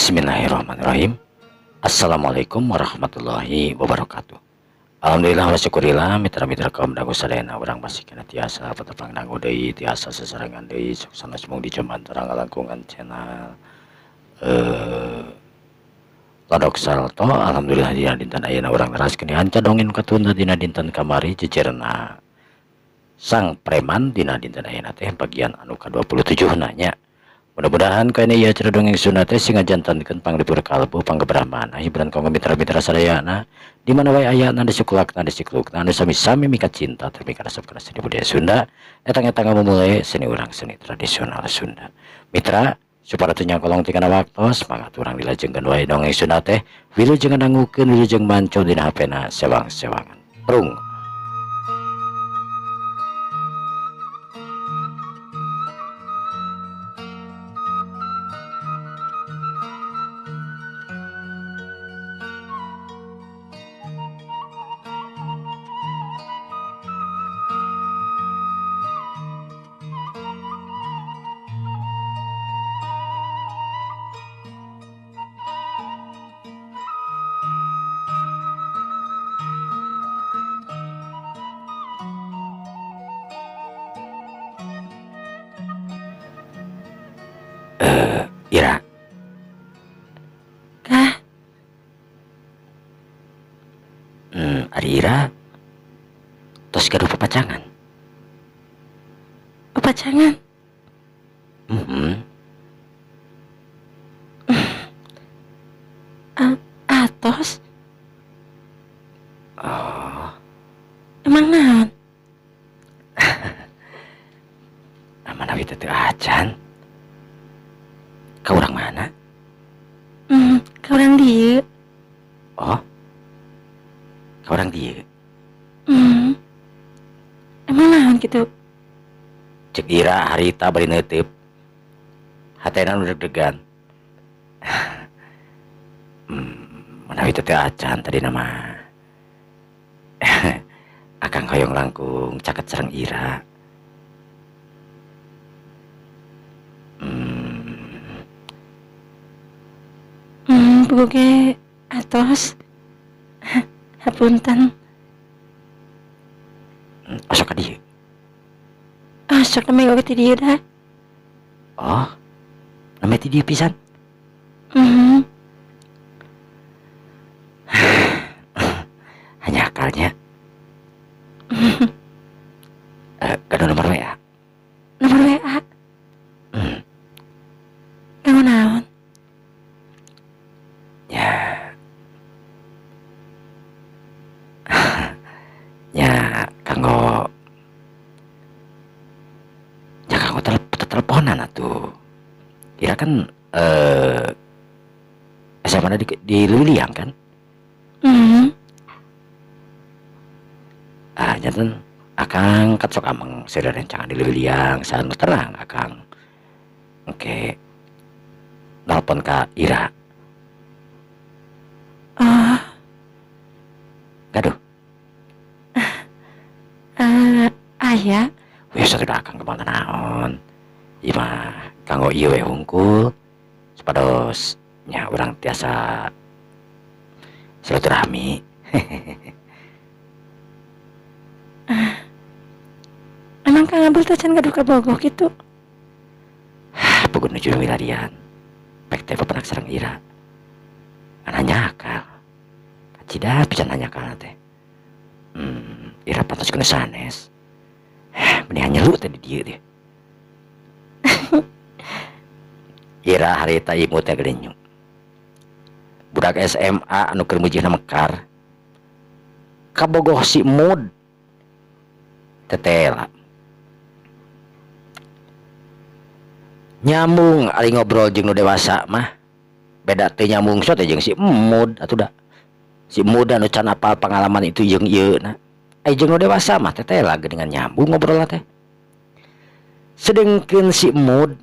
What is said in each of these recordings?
Bismillahirrahmanirrahim. Assalamualaikum warahmatullahi wabarakatuh. Alhamdulillah wa syukurillah, mitra-mitra kaum dangu sadayana, urang masih kena tiasa patepang dangu deui, tiasa sesarengan deui, sok sanes mung di antara ngalangkungan channel Lodok Salto. Alhamdulillah, dina dinten ayeuna urang neraskeun hanca dongeng katunda dina dinten kamari, jejerna sang preman. Dina dinten ayeuna teh bagian anu ka-27 nanya. Mudah-mudahan kayaknya ya cerita dongeng Sunda teh sing ngajantankeun panglipur kalbu, panggebrahmana, hiburan kanggo mitra-mitra sadayana di mana wae ayana, di sukulakna, di siklukna, anu sami-sami mika cinta mika resep kana seni budaya Sunda, etang-etang memulai seni urang, seni tradisional Sunda. Mitra, supaya teu nyakolong tinggal waktu, semangat urang dilajengkeun wae dongeng Sunda teh. Wilujeng ngandangukeun, wilujeng manco dina HP-na sewang-sewangan. Prung. Ira. Kah? Ari Ira tos gaduh papacangan? Papacangan? Mm. Atos. Oh. Emang naon? Manawi teu acan. Ka urang mana? Ka urang dieu. Oh. Ka urang dieu. Emang naon kitu? Cek Ira harita bari neuteup. Hatena nu deg-degan. Manawi teu acan tadi nama. Akang hoyong langkung caket sareng Ira. Puguh ge atos. Hapunten. Osok ka dieu. Ah, sok nembe oge ti dieu dah. Oh. Nembe ti dieu pisan. Hanya akalnya. Gaduh nomor WA. Nomor WA? Hmm. Kanggo naon? Ya. Ya, kanggo ya kanggo teleponan atuh. Ira kan SMA di Leuwiliang kan? Hmm. Ah, janten akang kat sok ameng sada rencangan di Leuwiliang, saha terang akang. Oke. Nelpon ka Ira. Oh. Gaduh. Aya. Wis atuh akang kemana naon. Ieu mah kanggo ieu we hungkul supados nya urang tiasa silaturahmi. Emang Kang Abul teh can gaduh kabogoh kitu? Puguh nuju milarian. Pek teh papenak sareng Ira. Ngan hanjakal. Kacida pisan hanjakal teh. Ira pantos ku nu sanes. Meni nyelu teh di dieu teh. Ira harita imut teh geuning. Budak SMA anu keur mujihna mekar. Kabogoh si Mud. Tetela. Nyambung ari ngobrol jeung nu dewasa mah. Beda teh nyambung so teh jeung si Mud atuh da. Si Mud anu can apal pengalaman itu jeung ieu na. Ai jeung nu dewasa mah tetela geuningan nyambung ngobrol teh. Sedengkeun si Mud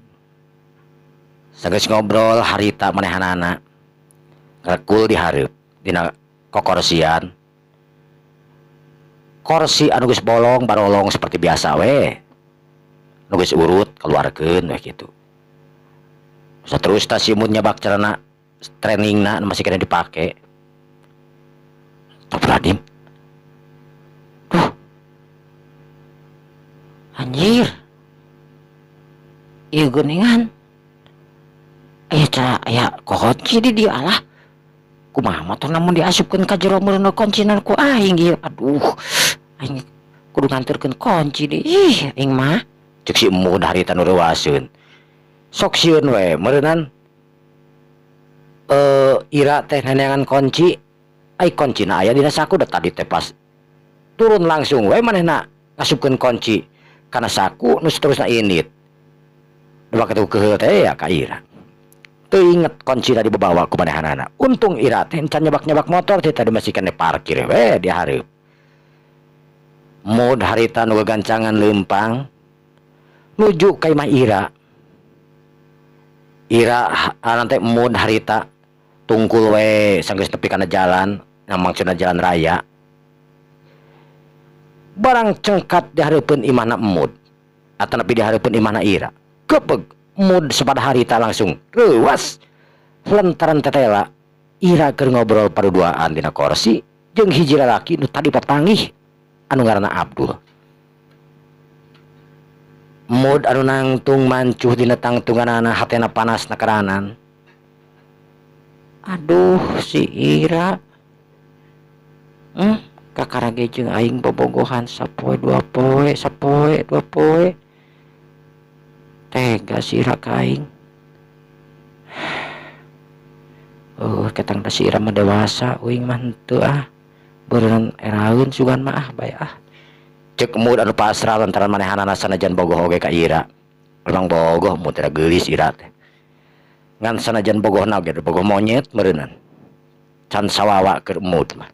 sageus ngobrol harita manehanana ngrekul di hareup dina kokorsian. Korsi anu geus bolong barolong seperti biasa we. Nu geus urut keluarkeun we kitu. Saterusna si Mud nyabak celana Trainingna masih kena dipake. Astagfirullahaladzim. Duh. Anjir. Ieu geuningan. Aya cara aya kunci di dieu alah. Kumaha motor namun diasupkeun ka jero meureun kuncinan ku aing ieu. Aduh. Aing kudu nganterkeun kunci deui. Ih, aing mah. Cek si Emud harita nu reuaseun. Sok sieun we meureunan. Ira teh neneangan kunci. Ai kuncina aya dina saku da tadi teh pas turun langsung we manehna ngasupkeun kunci kana saku nu saterusna indit. Dua katu keheul teh ya ka Ira. Teu inget kuncina dibawa ku manehanana. Untung Ira teh encan nyabak-nyabak motor teh tadi masih kene parkir we di hareup. Mud harita nu gagancangan leumpang nuju ka imah Ira. Ira nanti Mud harita tungkul we sanggeus nepi kana jalan, maksudna jalan raya. Barang cengkat di hareupeun imahna Mud atanapi di hareupeun imahna Ira. Kepeg Mud sepada harita langsung reuas lantaran tetela Ira keur ngobrol paduduaan dina kursi jeung hiji lalaki nu tadi papanggih anu ngaranna Abdul. Mud anu nangtung mancuh dina tangtunganana hatena panas nakaranan. Aduh si Ira. Kakara ge jeung aing bobogohan sapoe dua poe, sapoe dua poe. Tega si Ira ka aing. Ketang da si Ira mah dewasa, uing mah henteu ah. Beureun eraeun sugan mah ah bae ah. Cek Mud anu pasrah lantaran manehanana sanajan bogoh oge ka Ira. Emang bogoh Mud teh geulis Ira teh. Ngan sanajan bogohna oge bogoh monyet meureunnan. Can sawawa keur Mud mah.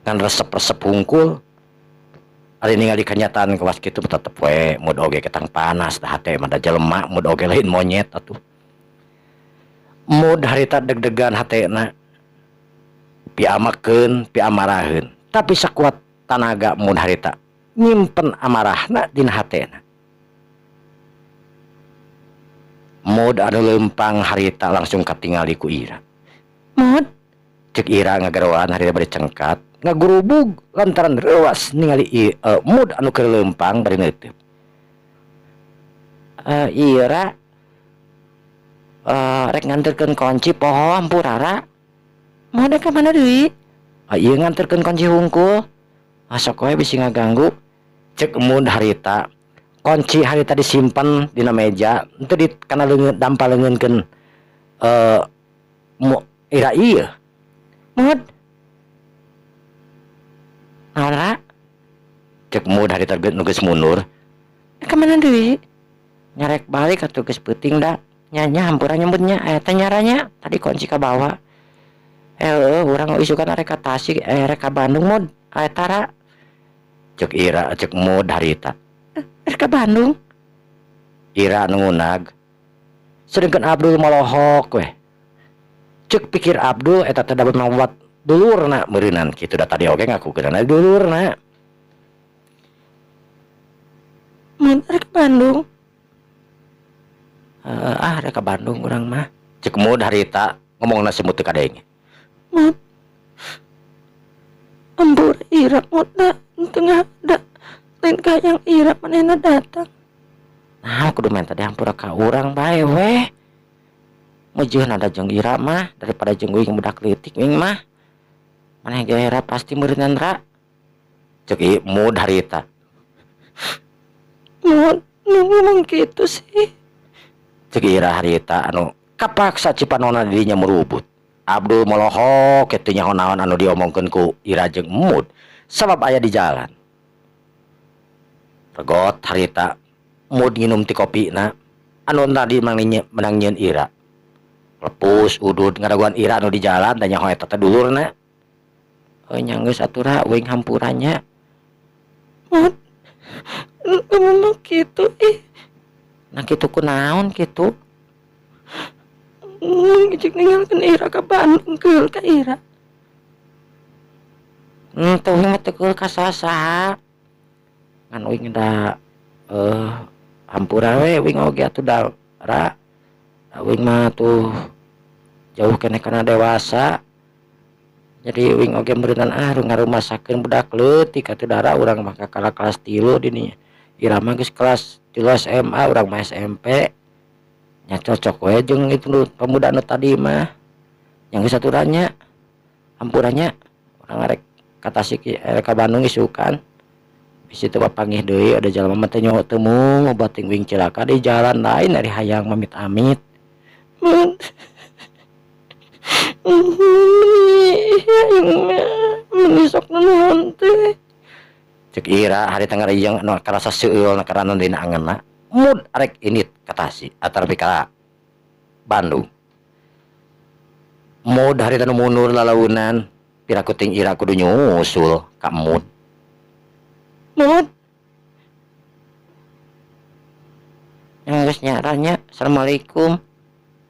Ngan resep-resep hungkul. Ari ningali kenyataan kelas kitu tetep we Mud oge ketang panas dah hate mah da jelema Mud oge lain monyet atuh. Mud harita deg-degan hatena. Piamakeun, piamaraheun. Tapi sakuat tanaga Mud harita nyimpen amarahna dina hatena. Mud anu leumpang harita langsung katingali ku Ira. Mud? Cek Ira ngagaroan harita bari cengkat, ngagurubug lantaran reuas ningali Mud anu keur leumpang bari neuteub. Ira rek nganterkeun kunci poho hampurara. Mud ka mana deui? Ieu nganterkeun kunci hungkul. Sok we bisi ngaganggu. Cek Mud harita. Kunci harita disimpen dina meja, henteu di kana leungeun dampa leungeunkeun Ira ieu. Mud. Naon ra? Cek Mud harita nu geus mundur. Ka mana deui? Nyarek balik atuh geus peuting da. Nya hampura nyebutnya eta nyaranya tadi kunci kabawa. Urang isukan arek ka Tasik, rek ka Bandung Mud. Eta ra. Cek Ira, cek Mud harita. Rek ka Bandung. Ira nu ngunag. Sedengkeun Abdul molohok weh. Cek pikir Abdul eta teh dapat membuat dulurna meureunan kitu da tadi oge ngakukeunana dulurna. Mud rek ka Bandung. Ah rek ka Bandung urang mah. Cek Mud harita ngomongna semut teu kadenge. Mud. Embur Ira Mud da tengah da lain ka yang Ira manehna datang. Nah, kudu main tadi hampura ka urang bae weh. Meujeun ada jeung Ira mah daripada jeung uing budak leutik uing mah. Maneh ge era pasti meureunnan ra. Cek Mud harita. Mud, nu ngomong kitu sih. Cek Ira harita anu kapaksa cipanona dirinya merubut. Abdul molohok kitu nyaho naon anu diomongkeun ku Ira jeung Mud sabab aya di jalan. Regot harita Mud nginum ti kopina anu tadi menang nyieun Ira. Lepus udud ngadaguan Ira anu di jalan da nyaho eta teh dulurna. Nya geus atuh ra uing hampuranya. Mud, ngomong kitu ih. Nah kitu kunaon kitu? Cek ninggalkeun Ira ka Bandung keul ka Ira. Teu mah teu keul ka saha. Ngan uing da hampura we uing oge atuh da ra. Da uing mah tuh Jauh keneh kana dewasa. Jadi uing oge meureunnan ah ngarumasakeun budak leutik atuh dara urang mah kakara kelas 3 di dinya. Ira mah geus kelas 3 SMA urang mah SMP. Nya cocok we jeung itu nu pemuda nu tadi mah. Nya geus atuh nya. Hampura nya urang arek ka Tasik ka Bandung isukan. Bisi teu papanggih deui ada jalma mah teu nyaho teu mung bating uing cilaka di jalan lain ari hayang mamit-amit. Mun meni sok nuhun teh. Cek Ira harita ngarejeng anu karasa seueul karana dina angeunna mud arek indit ka Tasik atawa ka Bandung. Mud harita nu mundur lalaunan piraku ting Ira kudu nyusul ka Mud. Mud. Geus nyaranya. Assalamualaikum.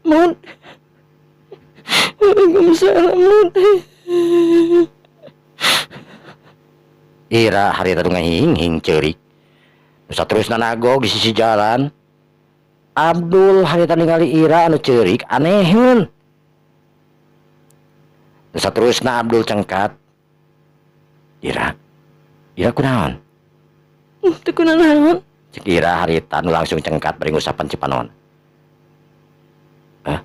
Mud. Waalaikumsalam Mud. Ira harita nu ngahing-hing ceurik. Nu saterusna nagog di sisi jalan. Abdul harita ningali Ira anu ceurik aneheun. Nu saterusna Abdul cengkat. Ira. Ira kunaon? Teu kunaon. Cek Ira harita nu langsung cengkat bari ngusapan cipanon. Hah?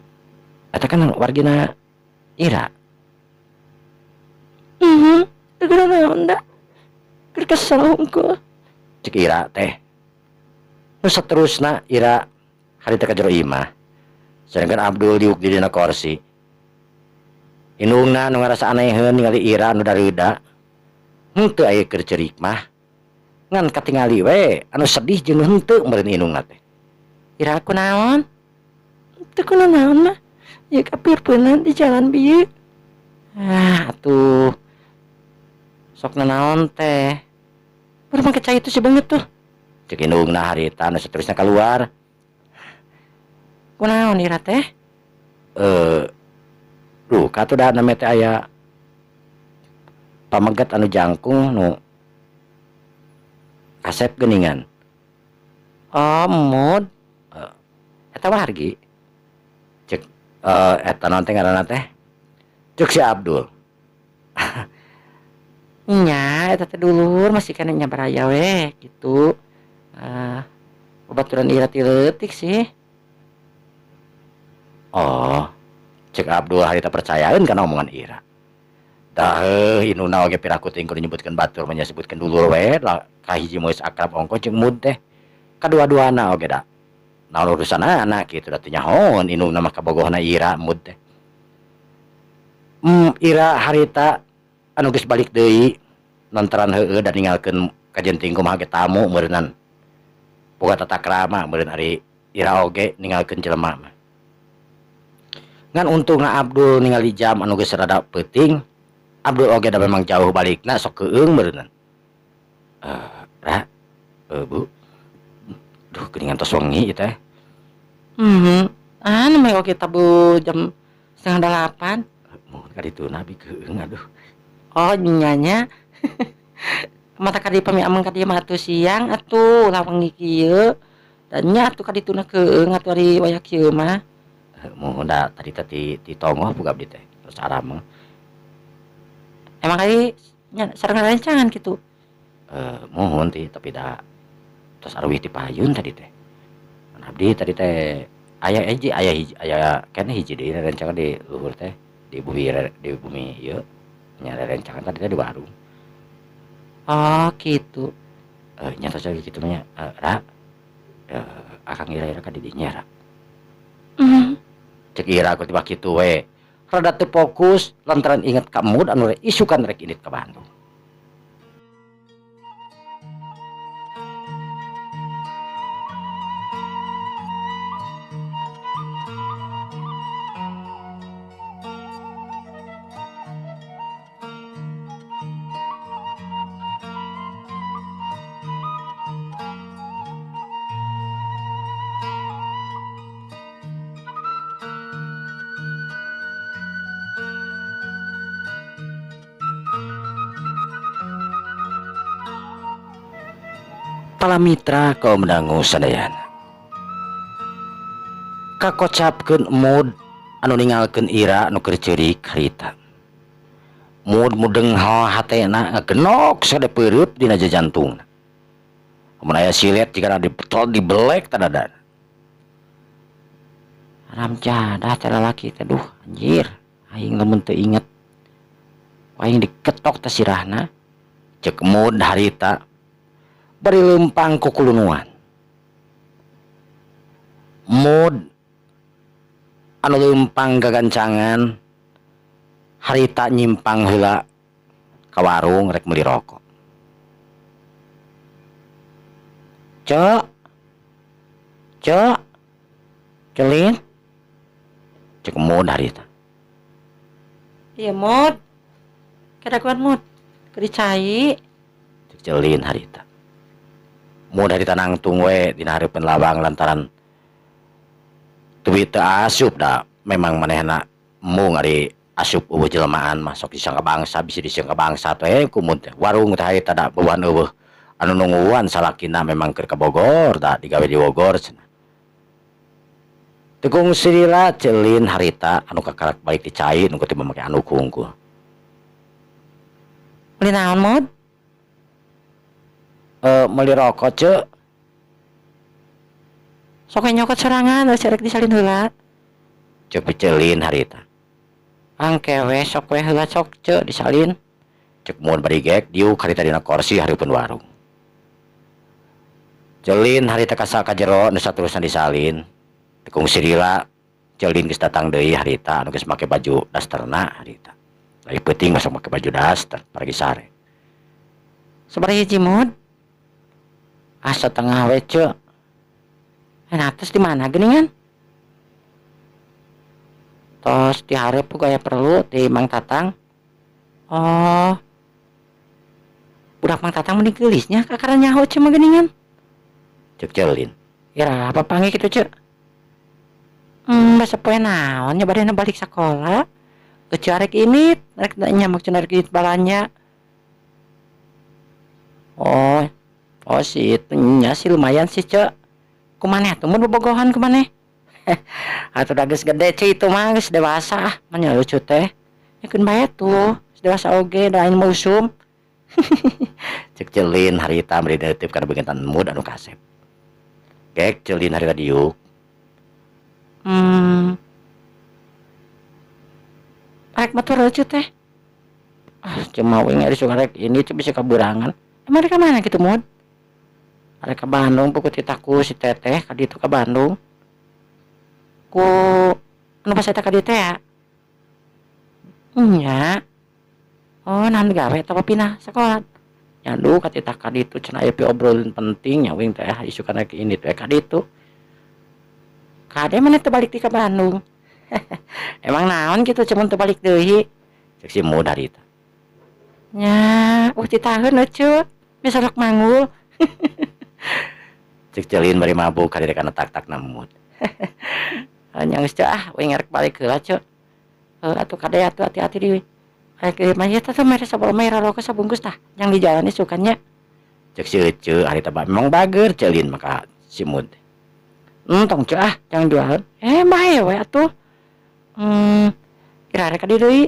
Eta kan wargina Ira. Teu kunaon da. Keur kesel hungkul. Cek Ira teh. Nu saterusna Ira harita ka jero imah. Sedangkan Abdul diuk di dina korsi. Indungna nu ngarasa aneheun ningali Ira nu dareuda. Henteu aya keur ceurik mah. Ngan katingali we anu sedih jeung henteu meureun indungna teh. Ira kunaon? Teu kunaon mah. Ieu kapirpeunan di jalan bieu. Ah atuh. Sok nanaon teh. Baru make cai itu si beungeut tuh. Cek indungna harita anu saterusna kaluar. Kunaon Ira teh? Duh katuh da name teh aya pamegat anu jangkung nu kasep geuningan. Oh, Mud. Eta wargi. Cek eta naon teh ngaranna teh? Cek si Abdul. Nya eta teh dulur masih kana nya baraya we kitu. Babaturan Ira ti leutik sih. Oh, cek Abdul harita percayaeun kana omongan Ira. Dah indungna oge piraku teh kudu nyebutkeun batur mah nyebutkeun dulur we kahiji mah geus akrab ongko jeung Mud teh. Kadua-duana oge da. Naon urusanana kitu da teu nyahoeun indungna mah kabogohna Ira Mud teh. Ira harita anu geus balik deui lantaran heueuh da ninggalkeun kajenting kumaha ge tamu meureunnan. Boga tata krama meureun ari Ira oge ninggalkeun jelema mah. Ngan untungna Abdul ningali jam anu geus rada peuting. Abdul oge da memang jauh balikna sok keueung meureunnan. Ra, Bu. Duh geuningan tos wengi ieu teh. Ah namanya oge tabu jam 7:30. Mun ka dituna abi keueung aduh. Oh nyanya. Mata ka dieu pami ameng ka dieu mah atuh siang atuh ulah wengi kieu. Da nya atuh ka dituna keueung atuh ari wayah kieu mah. Mun da tadi teh ti tongoh buka abdi teh terus arameng. Emang kali nya sareng rencangan kitu. Mohon ti tapi da tos arwih ti payun tadi teh. Abdi tadi teh aya hiji aya hiji aya keneh hiji deui rencangan di luhur teh di bumi ieu nya rencangan tadi teh di warung. Oh kitu. Nya tos kitu mah nya Ra. Akang Ira-ira ka di dinya Ra. Cek Ira ku tiba kitu we. Rada teu fokus lantaran inget ka Mud anu rek isukan rek indit ka Bandung. Pala mitra kaum dangu sadayana. Kakocapkeun Mud Anu ninggalkeun Ira nu keur ceurik harita. Mud mudeng hatena ngagenok sagede peureut dina jajantungna. Mun aya silet jigana dipetol dibelek tadadan. Haram jadah teh lalaki teh, duh anjir aing lamun teu inget aing diketok teh sirahna. Cek Mud harita bari leumpang ku kulunuan. Mud anu leumpang gagancangan harita nyimpang heula ka warung rek meuli rokok. Cek, cek, Celin, cek Mud harita. Iya Mud, kadaguan Mud, keur dicai. Cek Celin harita. Mud harita nangtung we dina hareupeun lawang lantaran duit teu asup da memang manehna mung ari asup eueuh jelmaan mah sok disangka bangsa bisi disangka bangsa teh ku Mud teh. Warung teh harita da beuhan eueuh anu nungguan salakina memang keur ka Bogor da digawe di Bogor cenah. Teu kungsi lila Celin harita anu kakarak balik ti cai nu teu make anu kungkul. Meuli naon Mud? Meuli rokok ceu. Sok we nyokot sorangan geus rek disalin heula. Cek Celin harita. Angke we sok we heula sok ceu disalin. Cek Mud bari gek diuk harita dina korsi hareupeun warung. Celin harita kasa ka jero nu saterusna disalin. Teu kungsi lila Celin geus datang deui harita anu geus make baju dasterna harita. Lagi peuting masuk make baju daster paragi sare. Sabaraha hiji Mud? Ah setengah we ceu. Atas di mana geuningan? Tos dihareup gaya perlu di Mang Tatang. Oh. Budak Mang Tatang mending geulisnya kakara nyaho ceu mah geuningan. Cek Celin. Ira apa panggil kitu ceu? Basa poe naon nya badena balik sakola. Eceu arek ini, rek nya maksudna rek indit balanja. Oh. Oh si itu nya sih lumayan sih ceu. Kumaneh atuh mun bobogohan kumaneh? Atuh da geus gede ceu itu mah geus dewasa ah, mah nya lucu teh. Nya keun bae tuh, geus dewasa oge da aing mah usum. Cek Celin harita bari neuteub kana beungetan Mud anu kasep. Gek Celin harita diuk. Arek batur lucu teh. Ah cuma we ari suka rek ini ceu bisa kaburangan. Emang rek ka mana kitu Mud? Arek ka Bandung puku titaku si teteh ka ditu ka Bandung. Ku anu pas eta ka dieu teh ya? Nya. Oh naon gawe atawa pindah sakola? Nya duh ka titah ka ditu cenah aya piobrolin penting nya wing teh isukan rek ini teh ka ditu. Kade maneh teu balik di ka Bandung? Emang naon kitu cuman teu balik deui? Cek si Mud harita. Nya, titaheun euceu, bisa rek manggul. Cek Celin bari mabuk karire kana tak-takna Mud. Nya geus teu ah, wing rek balik heula ceu. Heuh atuh kade atuh hati-hati di. Rek ieu mah ieu teh mere sabaraha mere rokok sabungkus tah, jang di jalan isukan nya. Cek si Ece harita memang bager Celin maka si Mud. Tong ceu ah, jang jualan. Bae we atuh. Kira rek ka dieu deui.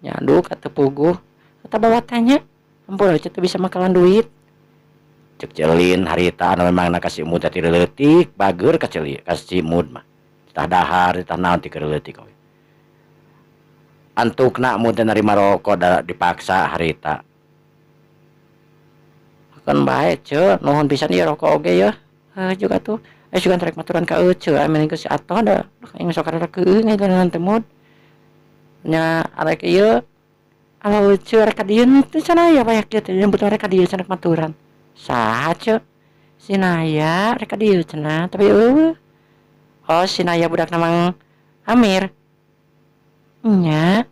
Nya aduh ka teu puguh. Kata bawa tanya, ampun Ece teu bisa makalan duit. Cek Celin harita anu memang na ka si Mud teh leutik bager ka Celin ka si Mud mah. Tah dahar tah naon ti keur leutik oge. Antukna Mud teh narima rokok da dipaksa harita. Keun bae ceu, nuhun pisan ieu rokok oge yeuh. Heuh juga tuh. Sugan rek maturan ka Ece, ame geus atoh da aing sok rek keueung aing teh Mud. Nya arek ieu ala Ece rek ka dieu teh cenah aya banyak dieu teh nyebut rek ka dieu cenah maturan. Saha ceu? Si Naya rek ka dieu cenah tapi eueuh. Oh si Naya budakna Mang Amir. Nya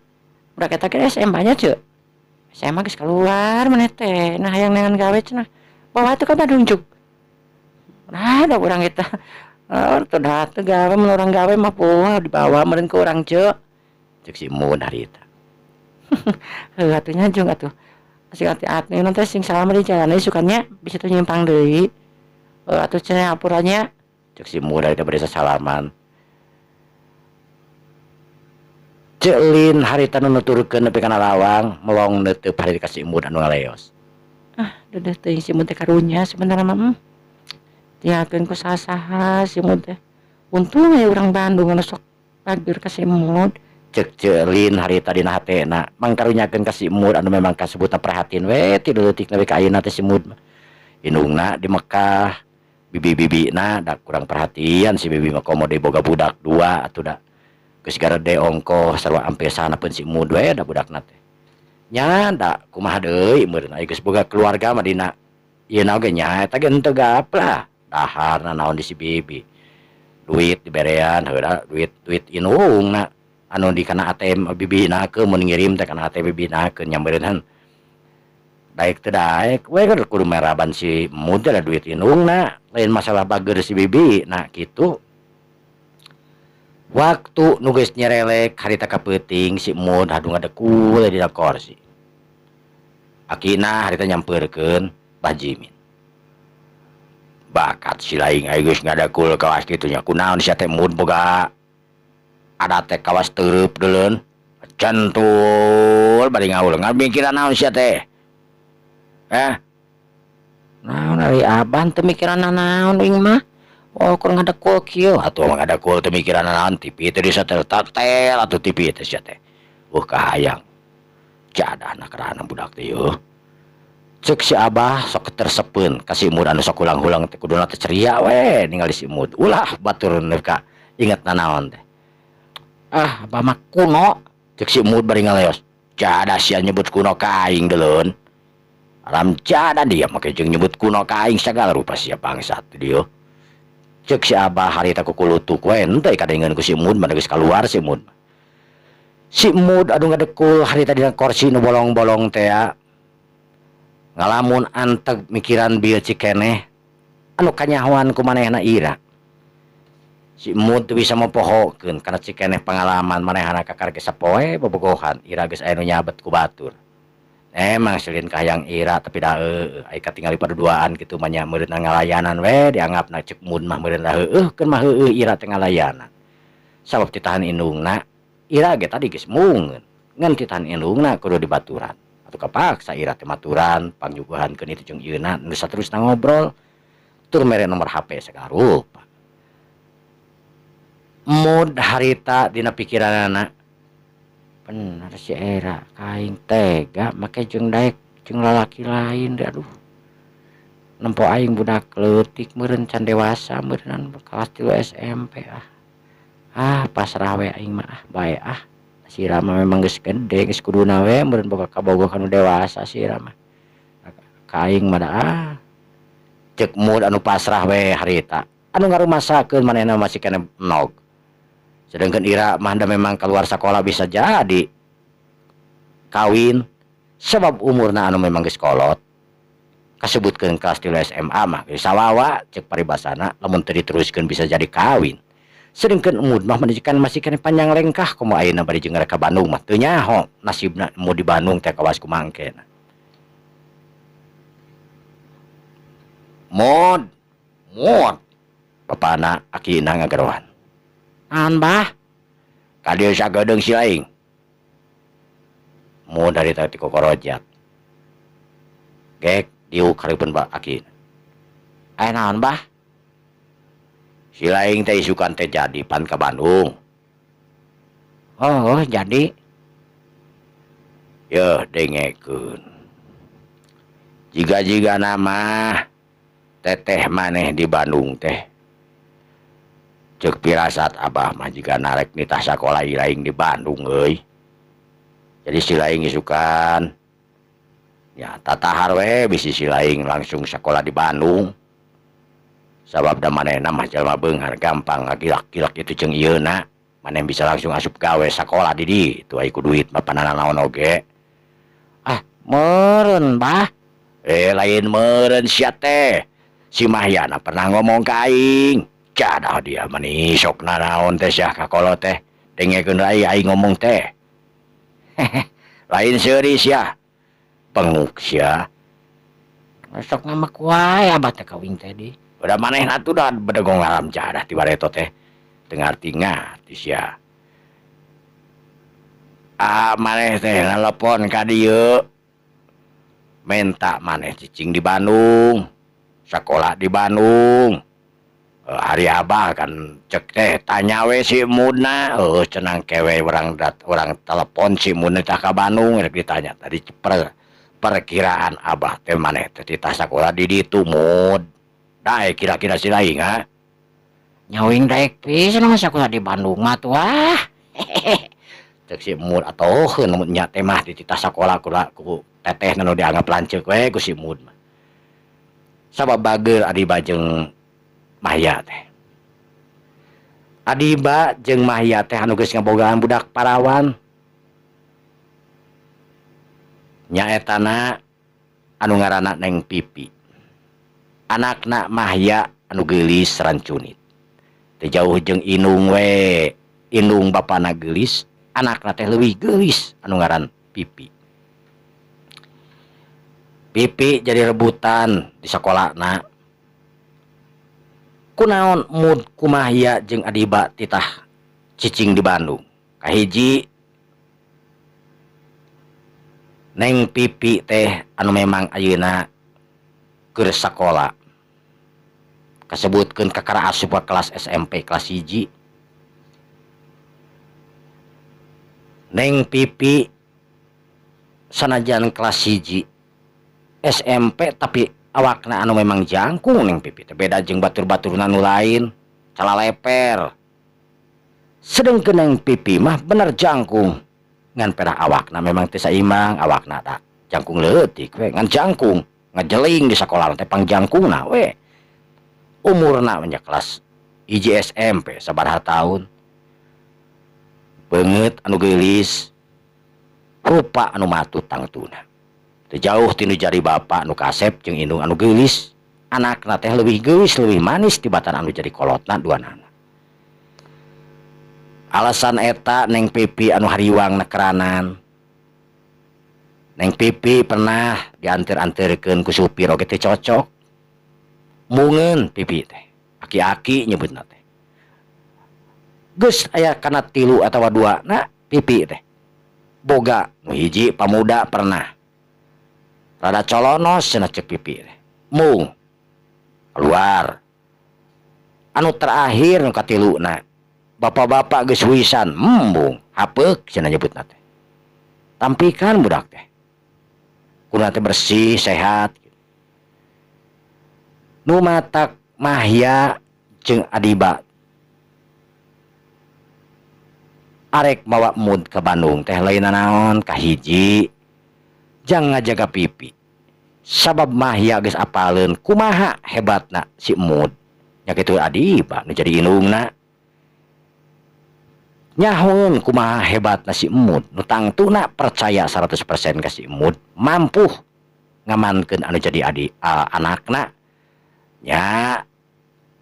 budak eta ge SMA nya ceu. SMA geus keluar maneh teh, nah hayang neangan gawe cenah. Bawa atuh ka Bandung jug. Nah, ada urang eta. Oh, teu da teu gawe mun urang gawe mah poho dibawa meureun ku urang ceu. Cek si Mud harita. Heuh atuh nya jung atuh. Sing hati-hati nanti sing salam di jalan deui sukannya bisa teu nyimpang deui. Heuh atuh cenah ampuranya. Cek si Mud harita bade sasalaman. Ceulin harita nu nuturkeun nepi kana lawang melong neuteup harita ka si Emud anu ngaleos. Ah, deudeuh teuing si Emud teh karunya sebenarna mah. Tinggalkeun ku saha-saha si Emud teh. Untung aya urang Bandung anu sok bageur ka si Emud. Cek Ceulin harita dina hatena mangkarunyakeun ka si Emud anu memang kasebutna prihatin we ti leutik nepi ka ayeuna teh si Emud mah. Indungna di Mekah, bibi-bibina da kurang perhatian si bibi mah komo deui boga budak dua atuh da. Geus garede ongkoh sarua ampesana pun si Emud we da budakna teh. Nya da kumaha deui meureun aya geus boga keluarga mah dina ieuna oge nya eta ge henteu gaplah. Daharna naon di si bibi. Duit diberean heula duit indungna anu di kana ATM bibina ke mun ngirim teh kana ATM bibina ke nya meureun daek teu daek we kudu meraban si Emud teh da duit indungna lain masalah bageur si bibi nah kitu. Waktu nu geus nyerelek harita ka peuting si Emud adu ngadekul dina korsi. Akina harita nyampeurkeun Bah Jimin. Bakat si laing aya geus ngadekul kawas kitu nya kunaon sia teh Emud boga ada teh kawas teureub deuleun centul bari ngaul ngamikiran naon sia teh. Naon ari abah teu mikiran naon uing mah. Oh, kur ngadekul kieu atuh mah ngadekul teu mikiran naon TV teh disetel tatel atuh TV teh sia teh. Kahayang. Jadahna karana budak teh yeuh. Cek si abah sok tersepeun ka si Emud anu sok hulang-hulang teh kuduna teh ceria we ningali si Emud. Ulah batur nepi ka inget nanaon teh. Ah, abah mah kuno. Cek si Emud bari ngaleos. Jadah sia nyebut kuno ka aing deuleun. Alam jadah dia make jeung nyebut kuno ka aing sagala rupa sia bangsat dieu. Cek si abah harita kukulutuk we henteu kadengeun ku si Emud mah geus kaluar si Emud. Si Emud anu ngadekul harita dina korsi nu bolong-bolong teh ngalamun anteg mikiran bieu cikeneh anu kanyahoan ku manehna ira. Si Emud teu bisa mopohokeun kana cikeneh pangalaman manehna kakar ge sapoe bobogohan ira geus aya nu nyabet ku batur. Emang selin kahayang ira tapi da heueuh ai katingali paduduaan kitu mah nya meureun ngalayanan we dianggapna cek Emud mah meureun heueuh keun mah heueuh ira teh ngalayanan. Sabab titahan indungna ira ge tadi geus mungeun ngan titahan indungna kudu dibaturan. Atuh kapaksa ira teh maturan pangnyuguhankeun itu jeung ieuna nu saterusna ngobrol tur mere nomor HP sagala rupa. Emud harita dina pikiranana bener si era kaing tega make jeung daek jeung lalaki lain deh aduh. Nempo aing budak leutik meureun can dewasa meureun kelas 3 SMP ah. Ah pasrah we aing mah ah bae ah. Si Rama memang geus gede geus kuduna we meureun boga kabogoh kanu dewasa si Rama. Ka aing mah da ah. Ceuk Emud anu pasrah we harita. Anu ngarumasakeun manehna masih keneh nog. Sedangkan ira mah da memang keluar sekolah bisa jadi kawin sebab umurna anu memang geus kolot. Kasebutkeun kelas 3 SMA mah geus sawawa ceuk paribasana lamun teu diteruskeun bisa jadi kawin. Sedangkan Emud mah menunjukkan masih keneh panjang lengkah komo ayeuna bari jeung ka Bandung mah teu nyaho nasibna Emud di Bandung teh kawas kumangkena. Mod mod bapana akina ngagarohan. Naon bah? Ka dieu sagedeung si aing. Mod dari tadi kokorojat. Gek diuk hareupeun ba akina. Aya naon bah? Si laing teh isukan teh jadi pan ka Bandung. Oh, jadi. Yeuh dengekeun. Jiga-jiga nama teteh maneh di Bandung teh. Ceuk pirasat abah mah jiga narek nitah sakola laing di Bandung euy. Jadi si laing isukan ya tatahar we bisi si laing langsung sakola di Bandung. Sabab da manehna mah jelema beunghar gampang ngagilak-gilak itu jeung ieuna. Maneh bisa langsung asup gawe sakola di ditu ai ku duit mah pananaon oge. Ah, meureun bah. Lain meureun sia teh. Si Mahyana pernah ngomong ka aing. Jadah dia mani sok nanaon teh sia ka kolot teh. Dengekeun ai aing ngomong teh. Lain seuri sia. Penguk sia. Sok ngamek wae abah teh ka uing teh di. Udah manehna tuh dah bedegong alam jadah ti bareto teh. Teu ngarti-ngarti sia. Ah maneh teh nelepon ka dieu menta maneh cicing di Bandung, sekolah di Bandung. Ari Abah kan cek teh tanya we si Mudna, heuh cenah kewe urang urang telepon si Mudna tah ka Bandung rek ditanya tadi perkiraan Abah teh maneh teh titah sakola di ditu Mud. Daek kira-kira si laing ha. Nyawing daek pisan mah sakola di Bandung mah tuh ah. Cek si Mud atoheun mun nya teh mah dititah sakola ku teteh nu dianggap lanceuk we ku si Mud mah. Sabab bageur Adiba jeung Mahya teh. Adiba jeung Mahya teh anu geus ngabogaan budak parawan. Nyaetana anu ngaranna Neng Pipi. Anakna Mahya anu geulis rancunit. Teu jauh jeung indung we, indung bapana geulis, anakna teh leuwih geulis anu ngaran Pipi. Pipi jadi rebutan di sakolana. Kunaon Mud kumahya jeung Adiba titah cicing di Bandung. Kahiji Neng Pipi teh anu memang ayeuna keur sakola. Kasebutkeun kakara asup ka kelas SMP kelas 1. Neng Pipi sanajan kelas 1 SMP tapi awakna anu memang jangkung Neng Pipi teh beda jeung batur-baturna nu lain calaleper. Sedengkeun Neng Pipi mah bener jangkung ngan pedah awakna memang teu saimbang, awakna da jangkung leutik we ngan jangkung ngejeling di sakola teh pangjangkungna we. Umurna nya kelas hiji SMP sabaraha taun. Beungeut anu geulis, rupa anu matut tangtuna. Teu jauh tinu jari bapa nu kasep jeung indung anu geulis, anakna teh leuwih geulis leuwih manis tibatan anu jadi kolotna duanana. Alasan eta Neng Pipi anu hariwang nekeranan. Neng Pipi pernah dianter-anterkeun ku supir oge teu cocok. Mungeun Pipi teh, aki-aki nyebutna teh. Geus aya kana 3 atawa 2 na Pipi teh. Boga nu hiji pamuda pernah. Rada colonos cenah cek Pipi teh. Mung keluar. Anu terakhir nu katiluna bapak-bapak geus wisan embung hapeuk cenah nyebutna teh. Tampikan budak teh. Kuna teh bersih sehat. Nu matak Mahya jeung Adiba arek mawa Mud ke Bandung teh lain naon kahiji jang ngajaga Pipi. Sabab Mahya geus apaleun kumaha hebatna si Mud. Nya kitu Adiba nu jadi indungna. Nyahoeun kumaha hebatna si Mud, nu tangtuna percaya 100% ka si Mud, mampu ngamankeun anu jadi anakna. Nya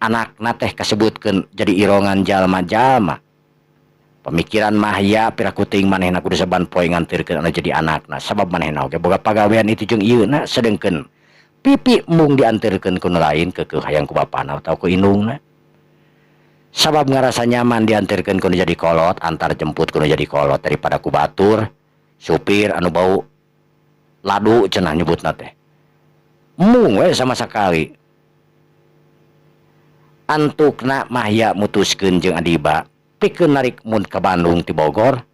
anakna teh kasebutkeun jadi irongan jalma-jalma. Pemikiran Mahya pirakuting manehna kudu saban poe ngantirkeun anu jadi anakna, sabab manehna oge boga pagawean itu jeung ieuna, sedengkeun Pipi mung diantirkeun ku nu lain keukeuh hayang ku bapana atawa ku indungna. Sabab ngarasa nyaman diantirkeun ku nu jadi kolot, antar jemput ku nu jadi kolot daripada ku batur supir anu bau ladu cenah nyebutna teh. Mung we sama sekali. Antukna Mahya mutuskeun jeung Adiba pikeun narik Mud ka Bandung ti Bogor,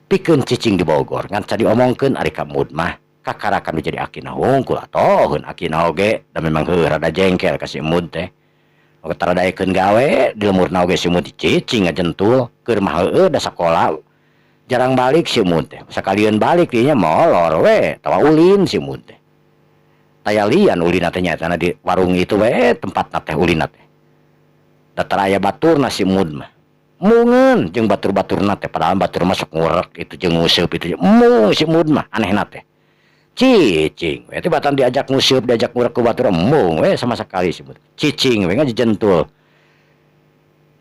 pikeun cicing di Bogor ngan can diomongkeun ari ka Mud mah kakarakan nu jadi akina hungkul atoheun akina oge da memang heuh rada jengkel ka si Mud teh. Oge taradaekeun gawe di lemurna oge si Mud cicing ngajentul keur mah heueuh da sakola jarang balik si Mud teh. Sakalieun balik dinya molor we tawa ulin si Mud teh. Taya lian ulina teh nyaetana di warung itu we tempatna teh ulina teh. Da tara aya baturna si Mud mah. Mungeun jeung batur-baturna teh padahal batur mah sok ngurek itu jeung nguseup itu mung si Mud mah anehna teh. Cicing we teh batan diajak nguseup diajak ngurek ku batur mung we sama sekali si Mud. Cicing we ngajentul.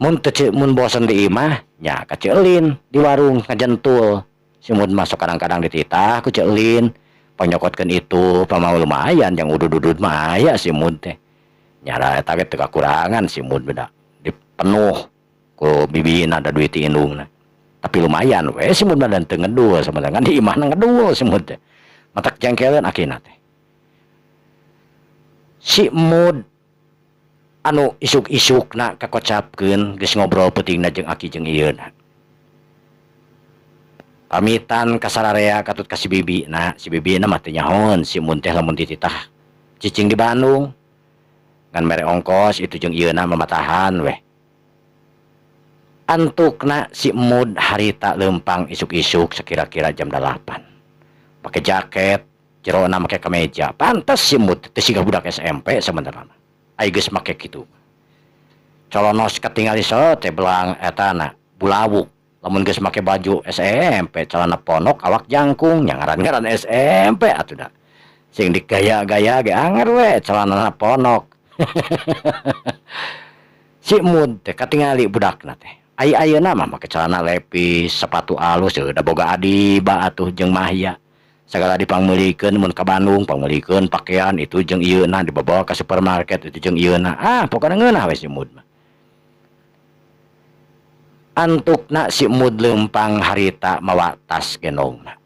Mun teu mun bosen di imah nya ka Ceulin di warung ngajentul. Si Mud mah sok kadang-kadang dititah ku Ceulin panyokotkeun itu pamau lumayan jang udud-udud mah aya si Mud teh. Nyara eta ge teu kakurangan si Mud beda. Dipenuh ku bibina da duit indungna. Tapi lumayan we si Mud mah dan teu ngedul sabenerna di imahna ngedul si Mud teh. Matak jengkeleun akina teh. Si Mud anu isuk-isukna kakocapkeun geus ngobrol peutingna jeung aki jeung ieuna. Pamitan ka sararea katut ka si bibina, si bibina mah teu nyahoeun si Mud teh lamun dititah cicing di Bandung. Ngan mere ongkos itu jeung ieuna mamatahan weh. Antukna si Mud harita lempang isuk-isuk sekira-kira jam 8. Pake jaket, jerona make kemeja. Pantes si Mud teh siga budak SMP sebenarnya. Ai geus make kitu. Colonos katingali teh belang etana bulawuk. Lamun geus make baju SMP, celana ponok awak jangkung, nya ngaran-ngaran SMP atuh da. Sing digaya-gaya ge anger we celanana ponok. Si Mud teh katingali budakna teh. Ai ayeuna mah make celana lepis, sepatu alus, da boga adiba atuh jeung Mahya. Sagala dipangmeulikeun mun ka Bandung, pangmeulikeun pakaian itu jeung ieuna dibawa ka supermarket itu jeung ieuna. Ah, pokona ngeunah we si Mud mah. Antukna si Mud lempang harita mawa tas gendongna.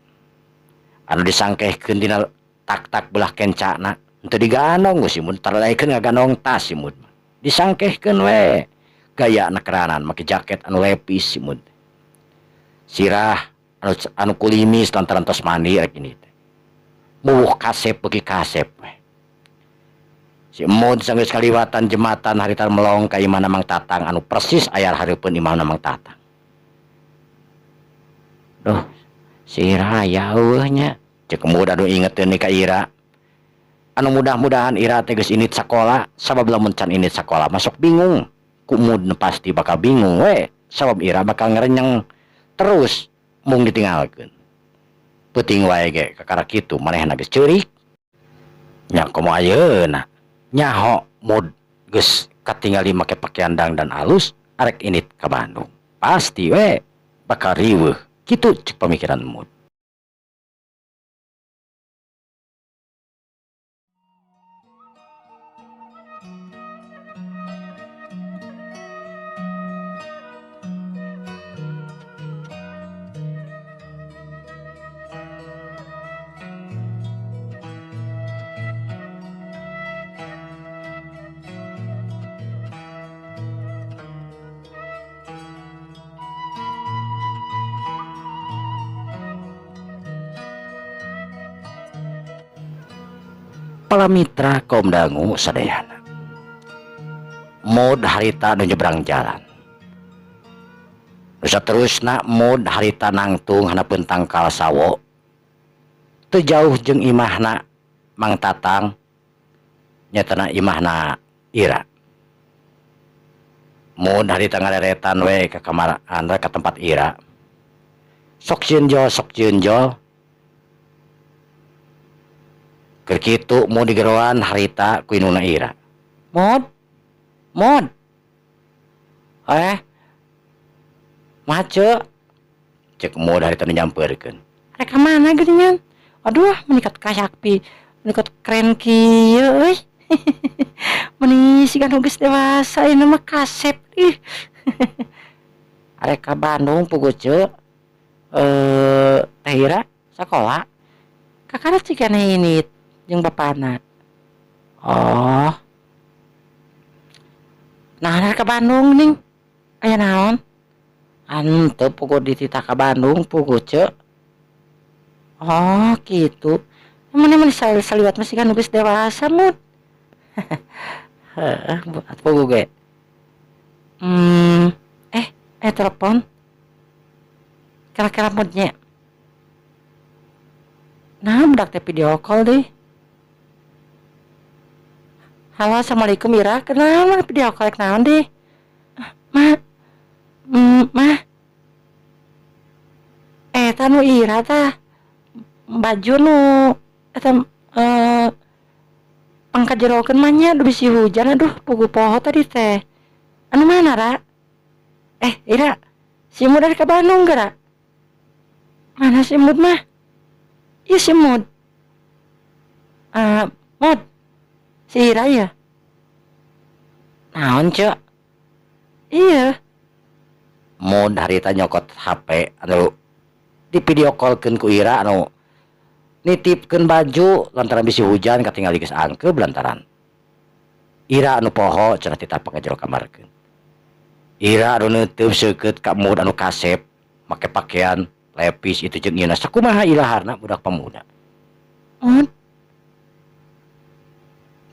Anu disangkehkeun dina tak-tak belah kencana, henteu digandong si Mud, taralaikeun ngagandong tas si Mud mah. Disangkehkeun we. Gaya nekeranan make jaket anu lepis si Mud. Sirah anu kulimis lantaran tos mandi rek ini teh. Muwuh kasep beuki kasep we. Si Mud sanggeus kaliwatan jembatan harita melong ka imahna Mang Tatang anu persis aya hareupeun imahna Mang Tatang. Duh, sirah aya eueuh nya. Ceuk Mud anu ingeteun ka Ira. Anu mudah-mudahan Ira teh geus indit sakola, sabab lamun can indit sakola masuk bingung. Ku Mud pasti bakal bingung we, sabab Ira bakal ngerenyeng terus mung ditinggalkeun. Peuting wae ge kakara kitu manehna geus ceurik. Nya komo ayeuna nyaho Mud geus katingali make pakaian dangdan alus arek indit ka Bandung. Pasti we bakal riweuh. Kitu cek pamikiran Mud. Para mitra kaum dangu sadayana. Mud harita nu nyebrang jalan. Nu saterusna Mud harita nangtung handapeun tangkal sawo. Teu jauh jeung imahna Mang Tatang nyatana imahna Ira. Mud harita ngareretan we ka kamar anda ka tempat Ira. Sok sieun jol, sok sieun jol. Keur kitu Mud digeroan harita ku indungna Ira. Mud, Mud, mace, cek Mud harita nu nyampeurkeun. Rek ka mana geuningan? Aduh, menikat kasakpi, menikat keren kieu euy. Meni siga nu geus dewasa ieu mah kasep ih. Arek ka Bandung puguh ceu. Teh Ira sakola. Kakara cigana init jeung bapana. Oh. Nah, arek ka Bandung ning. Aya naon? Henteu puguh dititah ka Bandung puguh ceu. Oh, kitu. Mun mun saliwat mah siga nu geus dewasa mun. Heeh, puguh ge. Telepon. Kira-kira moodnya. Nah, budak teh video call deh. Halo, assalamualaikum Ira. Kenapa video call naon deh? Ma, ma. Eta nu Ira tah. Baju nu eta pangkajerokeun mah nya aduh bisi hujan aduh puguh poho tadi teh. Anu mana Ra? Ira, si Mud dari ke Bandung geura? Mana si Mud mah? Iya si Mud. Mud. Si Ira ya? Naon, Cek? Iya. Mun harita nyokot HP anu di video callkeun ku Ira anu nitipkeun baju lantaran bisi hujan katingali geus angkeub lantaran Ira anu poho cenah titapak ka jero kamarkeun. Ira anu neuteup seukeut ka Mud anu kasep make pakaian lepis itu jeung ieuna sakumaha ilaharna budak pemuda. Mud,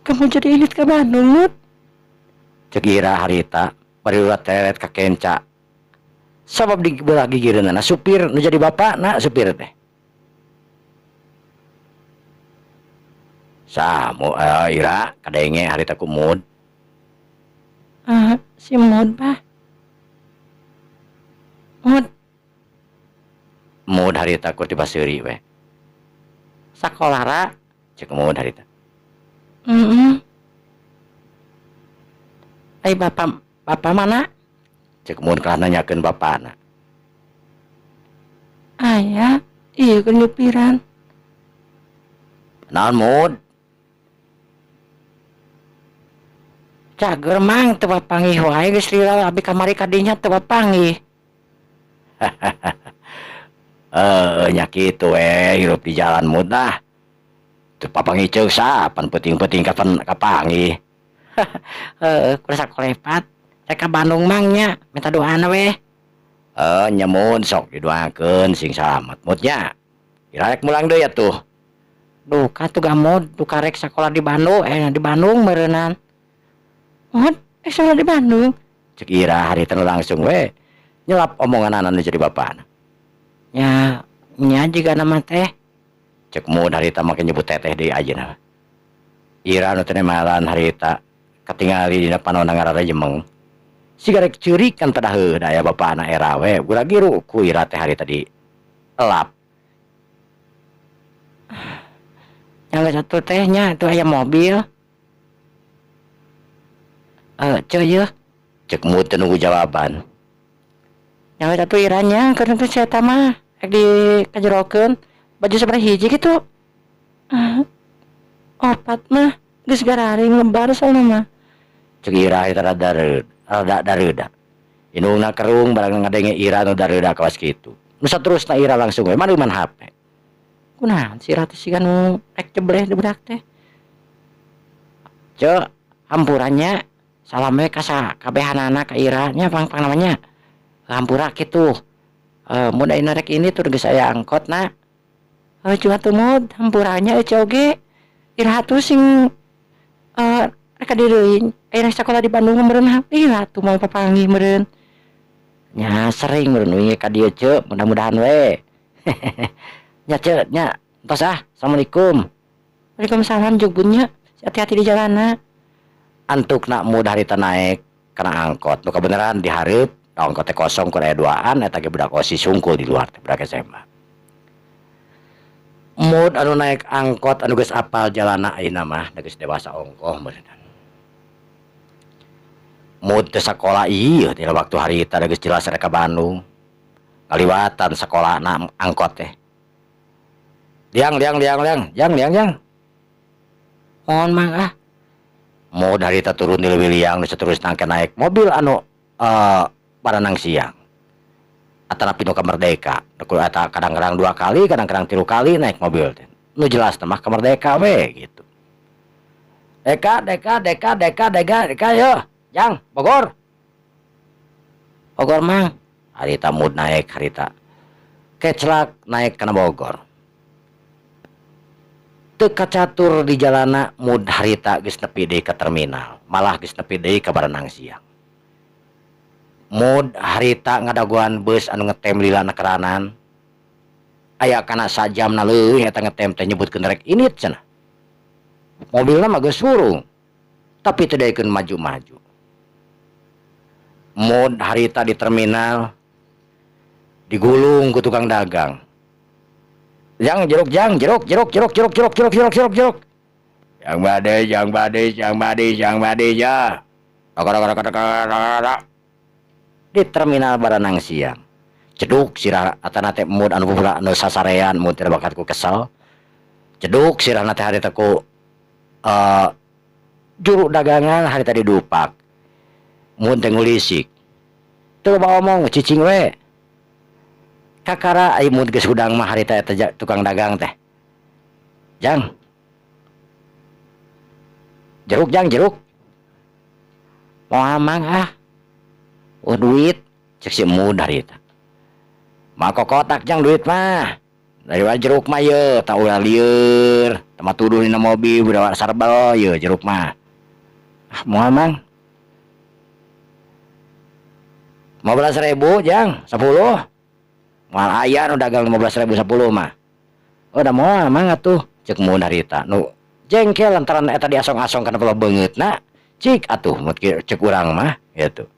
kamu jadi init ka Bandung, Mud? Ceuk Ira harita bari urat teret ka kenca. Sabab di belah gigireunana supir nu jadi bapakna supir teh. Samu Ira kadenge harita ku Mud. Si Mud bah. Mud. Mud harita ku tiba seuri we. Sakola ra? Ceuk Mud harita. Heeh. Ai bapak mana? Ceuk Mud kalah nanyakeun bapana. Aya, ieu keur nyupiran. Naon Mud? Cager mang teu papanggih wae geus lila abi kamari ka dinya teu papanggih. Nya kitu we hirup di jalan Mud lah. Teu papanggih ceuk sapan peuting-peuting kapan kapanggih. Heeh, kudu sakolepat. Rek ka Bandung mang nya, minta doana we. Nya Mud sok didoakeun sing salamet Mud nya. Ira rek mulang deui atuh. Duka tuh gamod, duka rek sakola di Bandung, di Bandung meureunnan. Mud, sekolah di Bandung. Ceuk Ira harita nu langsung we nyelap omonganana nu jadi bapana. Nya, nya jiga nama teh. Ceuk Mud harita make nyebut teteh deui ayeuna. Ira nu teu nemalan harita katingali dina panonna ngararejemeng. Siga rek ceurik kan tada heuh da aya bapana era we gura-giru ku Ira teh harita di elap. Nya geus atuh teh nya atuh aya mobil. Ceu yeuh. Ceuk Mud teu nunggu jawaban. Nya geus atuh Ira nya keur teh si eta mah rek dikajerokeun baju sabaraha hiji kitu. Opat mah geus gararing lebar soalna mah. Ceuk Ira eta rada rada dareuda. Indungna kerung barang ngadenge Ira nu dareuda kawas kitu. Nu saterusna Ira langsung we mareuman HP. Kunaon si Ira teh siga nu rek jebleh di budak teh. Ceu, hampurannya salam we ka kabehanana ka Ira nya pang-pang namanya. Hampura kitu. Mun ayeuna rek ini tur geus aya angkotna. Heuh atuh Mud, hampurannya eueuh oge. Ira atuh sing rek ka dieu deui. Ayeuna sakola di Bandung meureun ih atuh mau papanggih meureun. Nya sering meureun we ka dieu ceu, mudah-mudahan we. Nya ceu nya, entos ah. Assalamualaikum. Waalaikumsalam jugbun nya. Hati-hati di jalanna. Antukna Mud harita naek kana angkot. Nu kabeneran dihareup, da angkot teh kosong kur aya duaan eta ge budak OSIS sungkul di luar teh budak SMA. Mud anu naek angkot anu geus apal jalanna ayeuna mah da geus dewasa ongkoh meureunna. Mud teh sakola ieu tina waktu harita da geus jelas rek ka Bandung. Kaliwatan sakolana angkot teh. Liang liang liang liang, jang liang jang. Mohon mang ah. Mud harita turun di leuwih liang nu saterusna engke naek mobil anu baranang siang. Atanapi nu ka Merdeka. Nu eta kadang-kadang 2 kali, kadang-kadang 3 kali naik mobil teh. Nu jelas mah ka Merdeka we gitu. Deka deka deka deka deka deka yo. Jang, Bogor. Bogor mang. Harita Mud naek harita. Kecelak naek kana Bogor. Teu kacatur di jalana Mud harita geus nepi deui ka terminal, malah geus nepi deui ka baranang siang. Mud harita ngadagoan beus anu ngetem lila na keranan. Aya kana sajamna leuwih eta ngetem teh nyebutkeun rek init cenah. Mobilna mah geus hurung, tapi teu daekeun maju-maju. Mud harita di terminal digulung ku tukang dagang. Jang jeruk jang jeruk jeruk jeruk jeruk jeruk jeruk jeruk jeruk jeruk. Jang bade jang bade jang bade jang bade ya. Di terminal baranang siang. Ceduk sirah atana teh Mud anu pupula anu sasarean Mud teh bakat ku kesel. Ceduk sirahna teh harita ku juru dagangan harita didupak. Mud teh ngulisik. Teu loba omong cicing we. Kakara ai mun geus hudang mah harita eta tukang dagang teh. Jang. Jeruk jang jeruk. Moal mang ah. Eueuh duit cek si Mud harita. Mako kotak jang duit mah. Daripada jeruk mah ye tah ulah lieur, tah mah tuduh dina mobil budak sarbel ye jeruk mah. Ah moal mang. 15.000 jang, 10. Moal aya nu dagang 15.000 10 mah. Oh da moal mang atuh cek Mud harita nu jengkel lantaran eta diasong-asong kana pola beungeutna cik atuh mun cek urang mah gitu.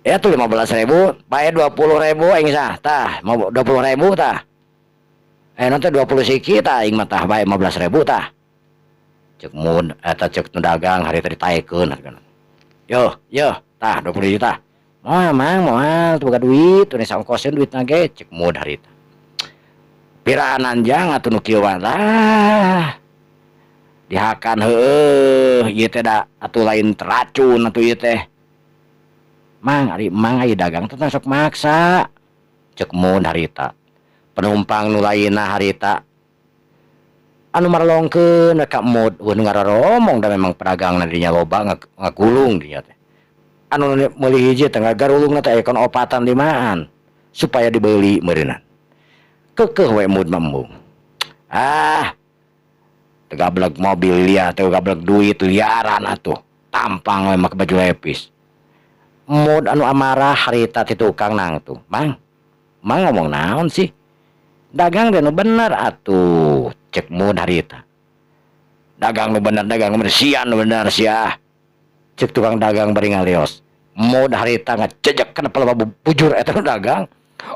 Ya tuh 15.000, bae 20.000 aing sah tah, mau 20.000 tah. Nanti 20 siki tah aing mah tah bae 15.000 tah. Cek Mud eta cek nu dagang harita ditaekeun hargana. Yo, yo, tah 20 juta. Moal mang, moal teu boga duit, teu saongkoseun duitna ge cek Mud harita. Piraanan jang atuh nu kieu mah lah. Dihakan heueuh ieu teh da atuh lain teracun atuh ieu teh. Mang, ari mang aya dagang teh sok maksa. Cek Mud harita. Penumpang nu lainna harita anu marlongkeun we ka Mud, eueuh nu ngaroromong da memang pedagangna dinya loba ngagulung dinya teh. Anu meuli hiji teh ngagarulungna teh aya kana opatan limaan supaya dibeuli meureunna. Keukeuh we Mud mah embung. Ah, teu gableg mobil liar, teu gableg duit liaran atuh. Tampang we make baju lepis. Mud anu amarah harita ti tukang nangtung. Mang, mang ngomong naon sih? Dagang teh nu bener atuh, cek Mud harita. Dagang nu bener, dagang nu bener, sia nu bener sia. Cek tukang dagang bari ngalios. Mud harita ngajejek kana pelaba bujur eta nu dagang.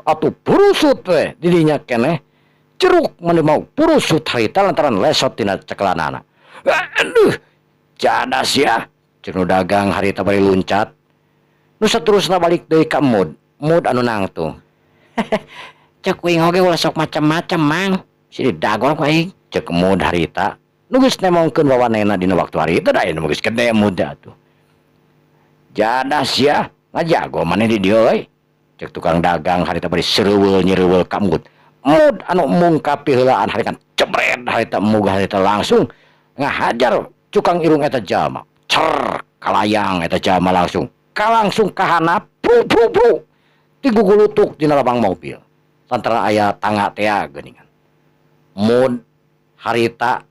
Atuh purusut we didinya keneh. Jeruk mani mau purusut harita lantaran lesot tina cekelanana. Aduh, jadah sia. Cek nu dagang harita bari luncat. Nu saterusna balik deui ka Mud. Mud anu nangtung. Cek kuing oge ulah sok macam-macam mang. Si didagol ku aing. Cek Mud harita. Nu geus nemongkeun wawanena dina waktu harita da aya nu geus gede Mud atuh. Jadah sia, ngajago maneh di dieu euy. Cek tukang dagang harita bari sereuweul nyereuweul ka Mud. Mud anu mung kapiheulaan harita jebret harita mug harita langsung ngahajar cukang irung eta jalma. Cer kalayang eta jalma langsung. Kalangsung kahanap pru pru pru digugulutuk dina labang mobil. Lantaran aya tangga tea geuningan. Mud harita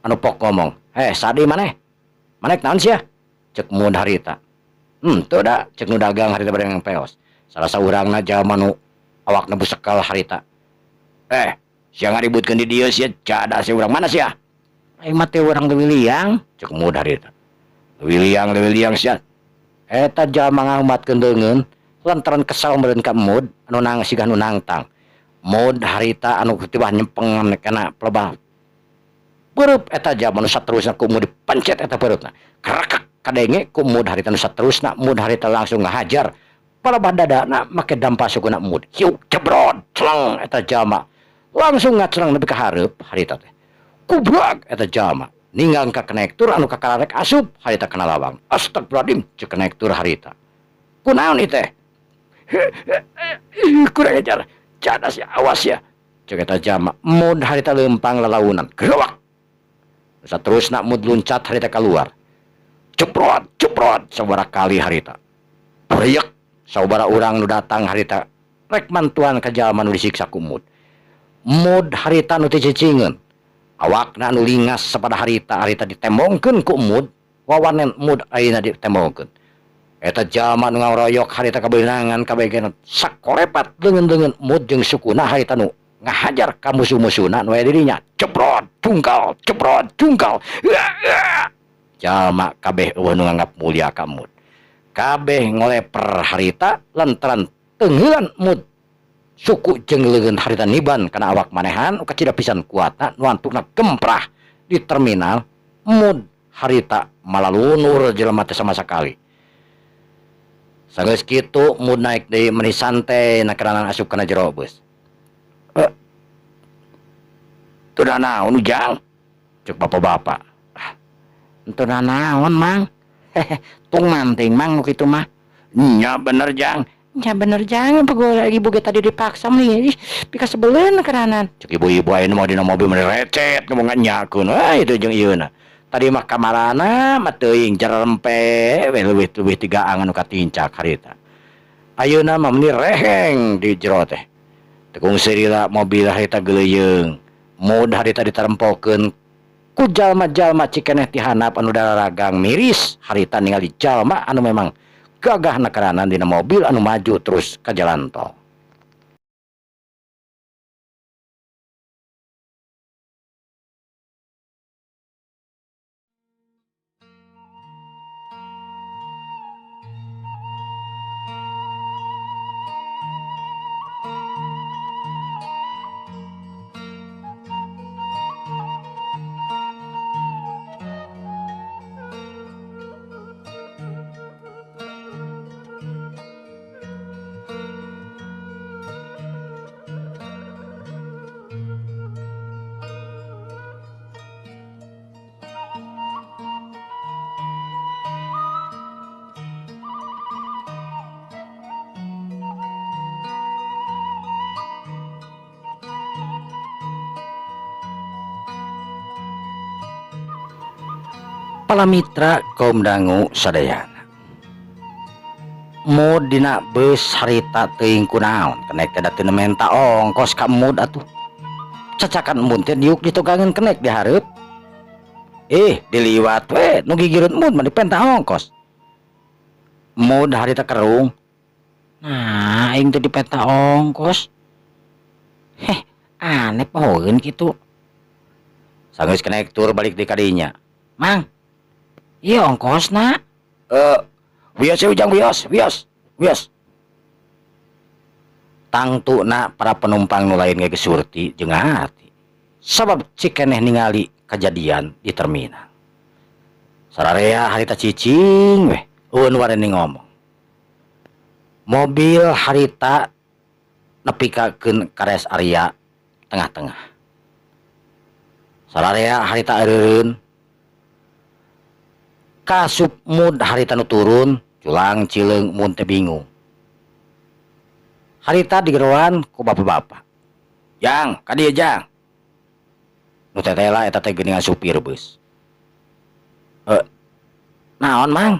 anu pok ngomong, "Eh, sadi maneh? Maneh naon sia?" Cek Mud harita. Teu da, cek nu dagang harita bari ngpeos. Salah saurangna jalma nu awakna busekal harita. Eh, sia ngaributkeun di dieu sia, jadah sia urang mana sia? Aing mah teh urang Leuwi Liang, cek Mud harita. Leuwi Liang, Leuwi Liang sia. Eta jalma ngaumatkeun deungeun lantaran kesal meureun ka Mud anu nang sigah nu nangtang. Mud harita anu tibah nyempeng kana pelebah. Peureub eta jalma nu saterusna ku Mud dipencet eta peureupna. Krekek kadenge ku Mud harita nu saterusna, Mud harita langsung ngahajar. Palebah dadana make dampa sukuna Mud. Hiuk jebrot celeng eta jalma. Langsung ngaceleng nepi ka hareup harita teh. Kubrak eta jalma. Ninggang ka konektur anu kakararek asup harita kana lawang. Astagfirullahaladzim cek konektur harita. Kunaon ieu teh? Kurang ajar. Cadas ya, awas ya. Cek eta jalma. Mud harita leumpang lalaunan. Gerewak. Saterusna Mud luncat harita keluar. Ceprot, ceprot sabaraha kali harita. Breyek sabaraha urang nu datang harita rek mantuan ka jalma nu disiksa ku Mud. Mud harita nu teu cicingeun. Awakna anu lingas sapada harita, harita ditembongkeun ku Mud, wawanen Mud ayeuna ditembongkeun. Eta jalma nu ngaroyok harita kabeunangan kabeh sakorepat leungeun-leungeun Mud jeung sukuna harita nu ngahajar ka musuh-musuhna nu aya di dinya. Ceprot, tunggal, ceprot, tunggal. Jalma kabeh eueuh nu nganggap mulia ka Mud. Kabeh ngoleper harita lantaran tenggeulan Mud. Suku jeung leungeun harita niban kana awak manehan kacida pisan kuatna nu antukna gemprah di terminal. Mud harita malalunur jelema teh sama sakali. Sanggeus kitu Mud naik deui meuni santai na keranan asup kana jero beus. Teu naon ujang? Cek bapak-bapak. Ah, teu naon mang? Hehe, tung manting mang nu kitu mah. Nya bener jang. Nya bener jang, pegawai ibu ge tadi dipaksa meni ih pikasebeleun keranan. Cek ibu-ibu ayeuna mah dina mobil meni recet ngomong nganyakeun we itu jeung ieuna. Tadi mah kamarana mah teuing jerempe we leuwih-leuwih ti gaang anu katincak harita. Ayeuna mah meni reheng di jero teh. Teu kungsi lila mobil harita geuleuyeung. Mood harita ditarempokeun ku jalma-jalma cikeneh ti handap anu dararagang miris harita ningali jalma anu memang gagah nakeranan dina mobil anu maju terus ka jalan tol. Pala mitra kaum dangu sadayana. Mood dina beus harita teuing kunaon kenek teh da teu menta ongkos ka mood atuh. Cacakan mun teh diuk ditugangeun kenek di hareup. Diliwat we nu gigireun mood mah dipenta ongkos. Mood harita kerung. Nah, aing teh dipenta ongkos. Heh, aneh pohoeun kitu. Sanggeus kenek tur balik di kadinya. Mang, iya ongkosna. Wios ujang wios, wios, wios. Tangtuna para penumpang nu lain ge surti jeung hati. Sabab cikeneh ningali kejadian di terminal. Sararea harita cicing weh, eueun wareni ngomong. Mobil harita nepikakeun ka rest area tengah-tengah. Sararea harita eureun. Kasup mood harita nu turun, culang cileung mun teh bingung. Harita digeroan ku bapak-bapak. Jang, ka dieu jang. Nu tetela eta teh geuningan supir beus. Naon mang?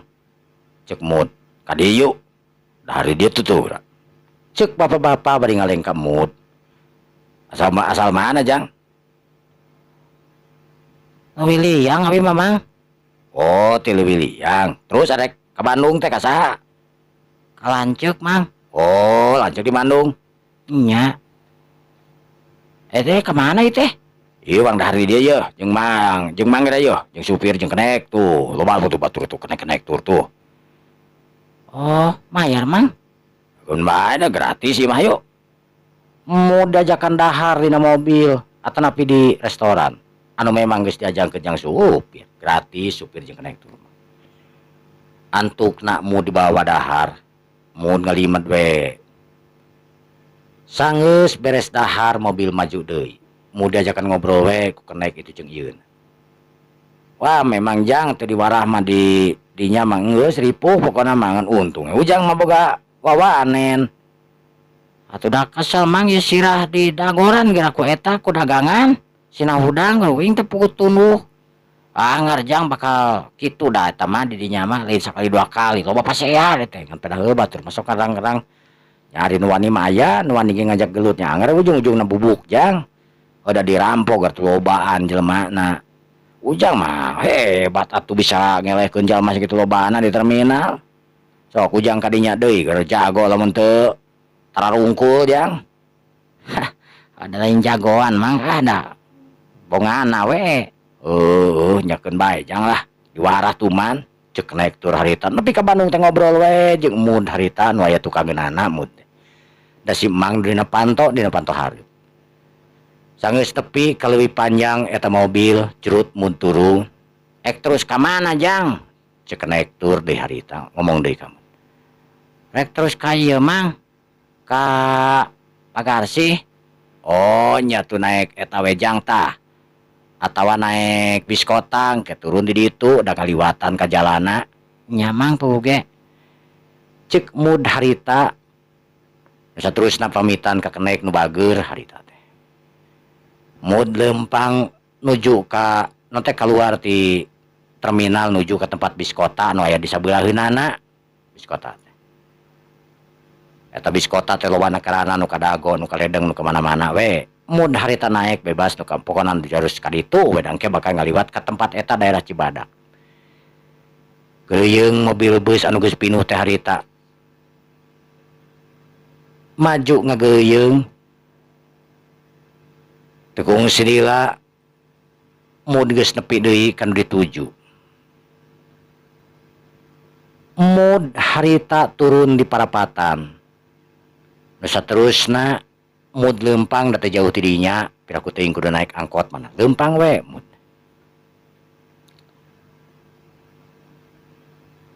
Cek mood, ka dieu yuk. Dari dieu tutur. Cek bapak-bapak bari ngalengka mood. Asal mana jang? Leuwiliang abi mah mang. Oh, ti Leuwiliang. Terus arek ka Bandung teh ka saha? Ka lanceuk mang. Oh, lanceuk di Bandung. Nya. Teh ka mana ieu teh? Ieu bang dahar di dieu yeuh, jeung mang, jeung mang geura yeuh, jeung supir jeung kenek tuh. Loba tuh batur tuh kenek-kenek tur tuh. Oh, mayar mang? Keun bae da gratis ieu mah yuk. Mau diajakan dahar dina mobil atanapi di restoran. Anu memang geus diajangkeun jeung supir, gratis supir jeung kenek tur. Antukna mu dibawa dahar, mu ngalimet we. Sanggeus beres dahar mobil maju deui. Mu diajakan ngobrol we ku kenek itu jeung ieun. Wah, memang jang teu diwarah mah di dinya mah geus ripuh pokona mah ngan untung. Ujang mah boga wawanen. Atuh da kesel mang ieu sirah di dagoran geura ku eta ku dagangan. Sina hudang uing teh puguh tunduh. Ah, ngarjang bakal kitu da eta mah di dinya mah lain sakali dua kali. Loba pasea teh ngan pedah heuh batur masuk karang-karang. Nyari nu wani mah aya, nu wani ge ngajak gelutnya anger ujung-ujungna bubuk jang. Udah dirampok gartu lobaan jelemana. Ujang mah hebat atuh bisa ngelehkeun jalma sakitu lobaana di terminal. Sok ujang kadinya deui keur jago lamun teu tararungkul jang. Hah, ada lain jagoan mang ada. Bongana we. Nyakeun bae jang lah. Diwarah tuman cek naik tur harita nepi ka Bandung teh ngobrol we jeung mood harita nu aya tukangeunana mood. Da si Mang dina panto hareup. Sanggeus tepi ka leuwih panjang eta mobil jerut mun turun. Ek terus ka mana jang? Cek naik tur deui harita ngomong deui ka mun. Rek terus ka ieu mang ka Pagarsih. Oh nya tuh naik eta we jang tah. Atawa naik bis kotang ke turun di ditu da kaliwatan ka jalana. Nya mang puguh ge. Cek Mud harita nu saterusna pamitan ka kenek nu bageur harita teh. Mud leumpang nuju ka nu teh kaluar ti terminal nuju ka tempat bis kota nu aya di sabeulah-eunana bis kota teh. Eta bis kota teh loba nakarana nu ka Dago, nu ka Ledeng, nu ka mana-mana we. Mun harita naek bebas nu ka pokona nu harus ka ditu we da engke bakal ngaliwat ka tempat eta daerah Cibadak. Geuyeung mobil bus anu geus pinuh teh harita. Maju ngageuyeung. Teu kungsi lila mun geus nepi deui ka nu dituju. Mud harita turun di parapatan. Nu saterusna mud leumpang da teu jauh ti dinya, piraku teuing kudu naek angkot mana. Leumpang we mud.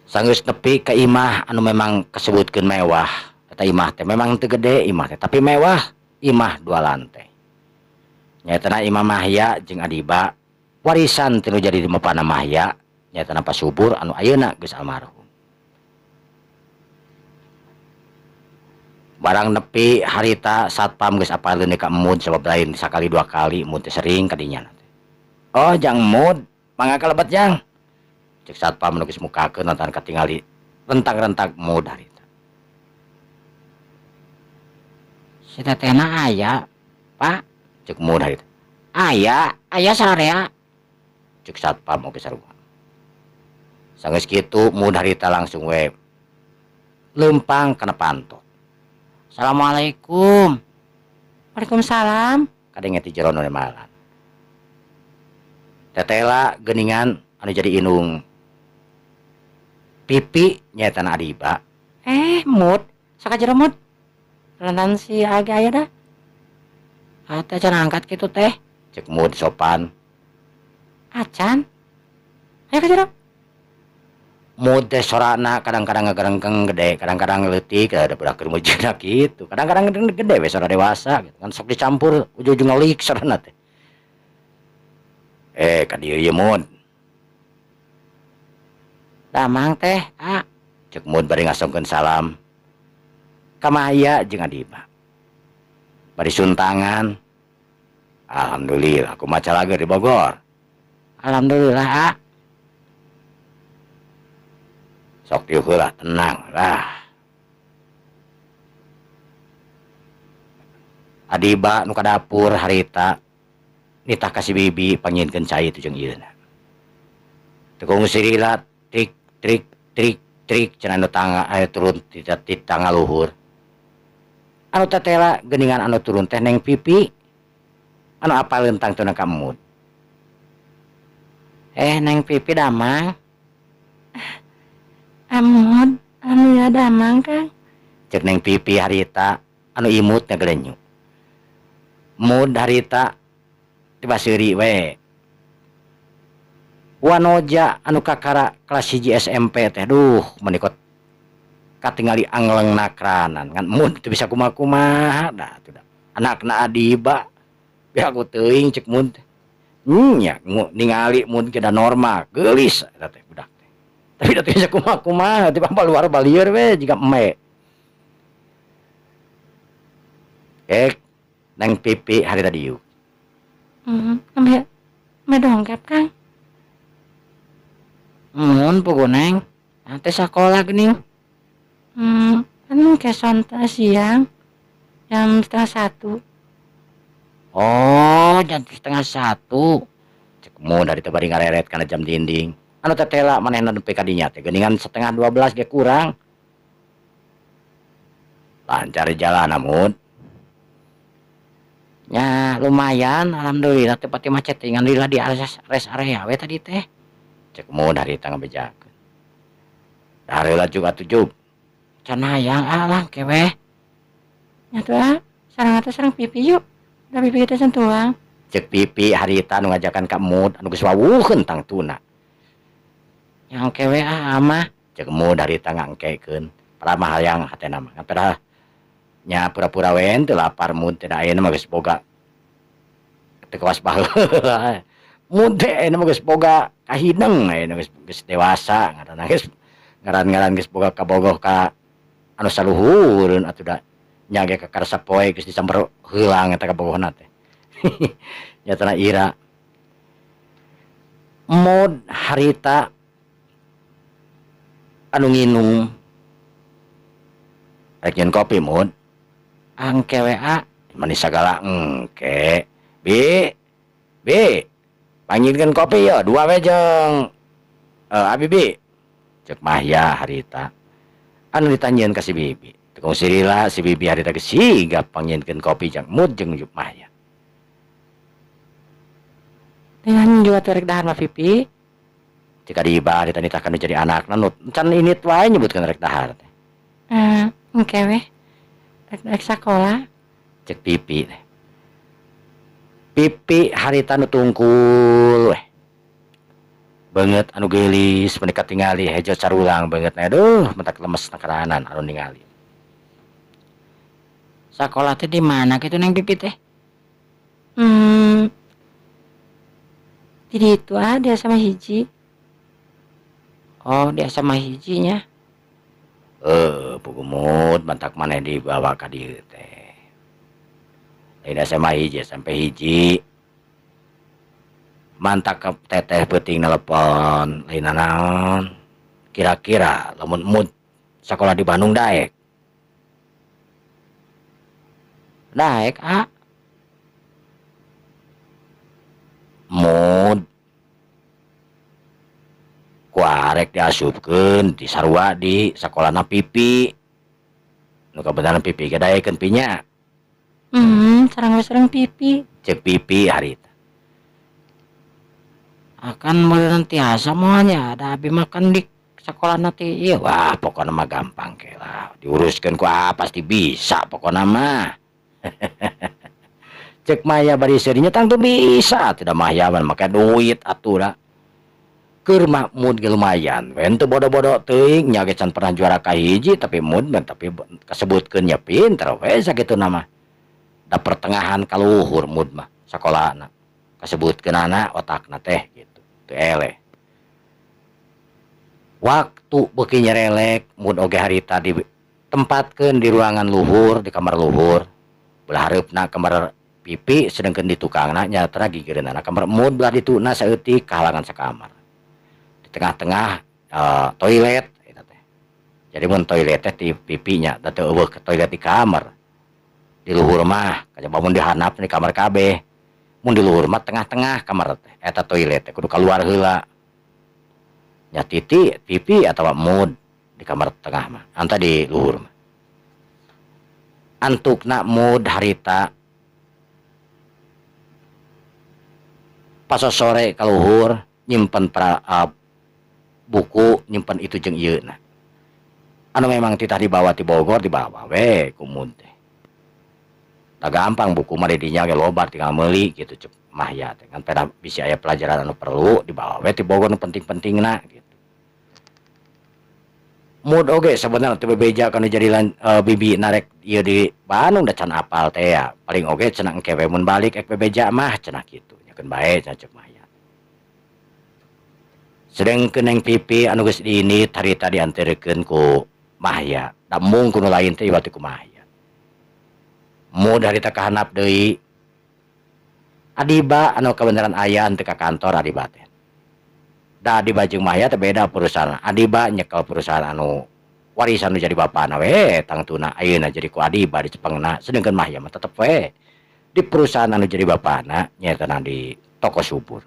Sanggeus nepi ka imah anu memang kasebutkeun mewah. Eta imah teh memang teu gede imah teh, tapi mewah, imah dua lantai. Nyaetana imah Mahya jeung Adiba, warisan ti nu jadi dimapana Mahya, nyaetana Pak Subur anu ayeuna geus almarhum. Barang nepi harita satpam geus apaleun ka Emud sabab lain sakali dua kali Emud teh sering ka dinya. Oh jang Emud, mangga ka lebet jang. Cek satpam nu geus mukakeun lantaran katingali rentang-rentang Emud harita. Si tetehna aya, Pak? Cek Emud harita. Aya, aya sararea. Cek satpam oge sarua. Sanggeus kitu Emud harita langsung we leumpang kana panto. Assalamualaikum. Waalaikumsalam. Kadenge ti jero nu malan. Tetela geuningan anu jadi indung Pipi nyaetana Adiba. Mud, sok aja Mud. Lantaran si Age aya dah. Ate acan angkat kitu teh. Cek Mud sopan. Acan. Ayo ka jero. Mud teh sorana kadang-kadang ngagerengkeng gede, kadang-kadang leutik, ada budak keur meujeuhna kitu. Kadang-kadang gede we sora dewasa gitu kan sok dicampur ujung-ujung ngelik sorana teh. Ka dieu ieu Mud. Damang teh, a. Cek Mud bari ngasongkeun salam ka Mahya jeung Adiba. Bari suntangan. Alhamdulillah, kumaha calageur di Bogor. Alhamdulillah, a. Sok dieu heula tenang lah. Adiba nu ka dapur harita nitah ka si bibi pangnyieunkeun cai tu jeung ieuna. Teu kungsi lila trik trik trik trik cenah nu tangga aya turun ti tangga luhur. Anu tetela geuningan anu turun teh Neng Pipi. Anu apaleun tangtuna ka Emud. Neng Pipi damang. Amud, alhamdulillah damang Kang. Cek Neng Pipi harita anu imut ngagelenyu. Mud harita tiba seuri we. Wanoja anu kakara kelas 1 SMP teh duh menikot katingali angleng nakranan ngan Mud teu bisa kumaha-kumaha da atuh da. Anakna Adiba biar aku teuing cek Mud teh. Nya ningali Mud ke da normal geulis eta teh budak teh. Tapi da teu bisa kumaha-kumaha tiba luar balieur we jiga eme. Ek Neng Pipi hari tadi yuk. Ambe dongkap Kang. Mun pugu Neng. Nanti sekolah geuning. Kan keson teh siang jam setengah satu. Oh, jam setengah satu. Cek mun dari teh bari ngareret kana jam dinding. Anu tetela manehna nepi ka dinya teh geuningan setengah dua belas ge kurang. Lancar jalan namun. Ya lumayan, alhamdulillah teh pati macet ringan lila di rest area we tadi teh. Cek mun dari tangga bejakeun. Dareula juga tujuh. Can hayang ah lah kewe. Nya tuh ah, sareng atuh sareng Pipi yuk. Da Pipi teh sentuang. Cek Pipi harita nu ngajakan ka Mud anu geus wawuheun tangtuna. Yang kewe ah mah. Cek Mud harita ngangkekeun. Paramah hayang hatena mah. Ngan pedah nya pura-pura we teu lapar Mud teh da ayeuna mah geus boga teu kawas baheula. Mud teh ayeuna mah geus boga kahideng ayeuna geus dewasa ngaranna geus Ngaran-ngaran geus boga kabogoh ka anu saluhureun atuh da nya ge kakara sapoe geus disamber heulang eta kabogohna teh. Nyatana ira mod harita anu nginum rek nyeun kopi mod angke WA manis sagala engke bi bi panggilkeun kopi yo dua we jeung abi bi cek Mahya harita anu ditanyeun ka si bibi tukang sirila si bibi harita geus sigap panggilkeun kopi jeung mud jeung Mahya. Dengan juga terek dahar mah pipi cek adiba harita nitahkan nu jadi anakna nu can init wae nyebutkeun rek dahar teh. Engke we rek sakola cek pipi teh. Pipi harita nu tungkul weh banget anu geulis meuni katingali hejo carulang banget aduh mentak lemes nakaranan anu ningali. Sakola teh di mana kitu Neng Pipi teh? Di ditu ah dia sama hiji. Oh, dia sama hijinya. Pugumut mantak maneh dibawa ka dieu teh. Lain SMA hiji sampai hiji. Mantak ke teteh peuting telepon lain naon. Kira-kira lamun mud sekolah di Bandung daek. Daek ah. Mud kuarek diasupkeun di sarua di sakolana pipi. Nu kabeneran pipi ge daekeun pinya. Sareng we sareng pipi. Cek pipi harita. Akan meureun tiasa moal nya da abi makan di sekolah nanti ieu. Wah, pokona mah gampang ke lah. Diuruskeun ku pasti bisa pokona mah. Cek Maya bari seurinya tangtu bisa tidak Maya mah make duit atuh da. Keur Mahmud ge lumayan we teu bodo-bodo teuing nya ge can pernah juara kahiji tapi mud mah tapi kasebutkeun nya pinter we sakituna mah. Da pertengahan kaluhur mud mah sakolana. Kasebutkeunana otakna teh gitu. Teu eleh. Waktu beuki nyerelek mud oge harita ditempatkeun di ruangan luhur di kamar luhur. Belah hareupna kamar pipi sedengkeun di tukangna nyatana gigireunana kamar mud belah dituna saeutik kahalangan sakamar. Di tengah-tengah toilet eta teh. Jadi mun toilet teh di pipinya da teu eueuh ke toilet di kamar. Di luhur mah kajaba mun dihandap di kamar kabeh. Mun di luhur mah tengah-tengah kamar teh eta toilet teh kudu kaluar heula. Nya titi pipi atawa mud di kamar tengah mah anta di luhur mah. Antukna mud harita pasosore kaluhur nyimpen buku nyimpen itu jeung ieu na. Anu memang titah dibawa ti Bogor dibawa we ku mud teh. Da gampang buku mah di dinya ge loba tinggal meuli gitu cek Mahya teh kan peda bisi aya pelajaran anu perlu dibawa we ti Bogor nu penting-pentingna gitu. Mud oge sebenarnya teu bebeja kana jadi bibi narek ieu di Bandung da can apal teh ya. Paling oge cenah engke we mun balik ek bebeja mah cenah kitu. Nyakeun bae cenah cek Mahya. Sedengkeun Neng Pipi anu geus diinit harita dianterkeun ku Mahya. Da mung ku nu lain teh iwat ku Mahya. Mud harita kahanap deui. Adiba anu kabeneran aya henteu ka kantor Adiba teh. Da Adiba jeung Mahya teh beda perusahaan. Adiba nyekel perusahaan anu warisan nu jadi bapana we tangtuna ayeuna jadi ku Adiba dicepengna sedengkeun Mahya mah tetep we di perusahaan anu jadi bapana nyaeta di toko subur.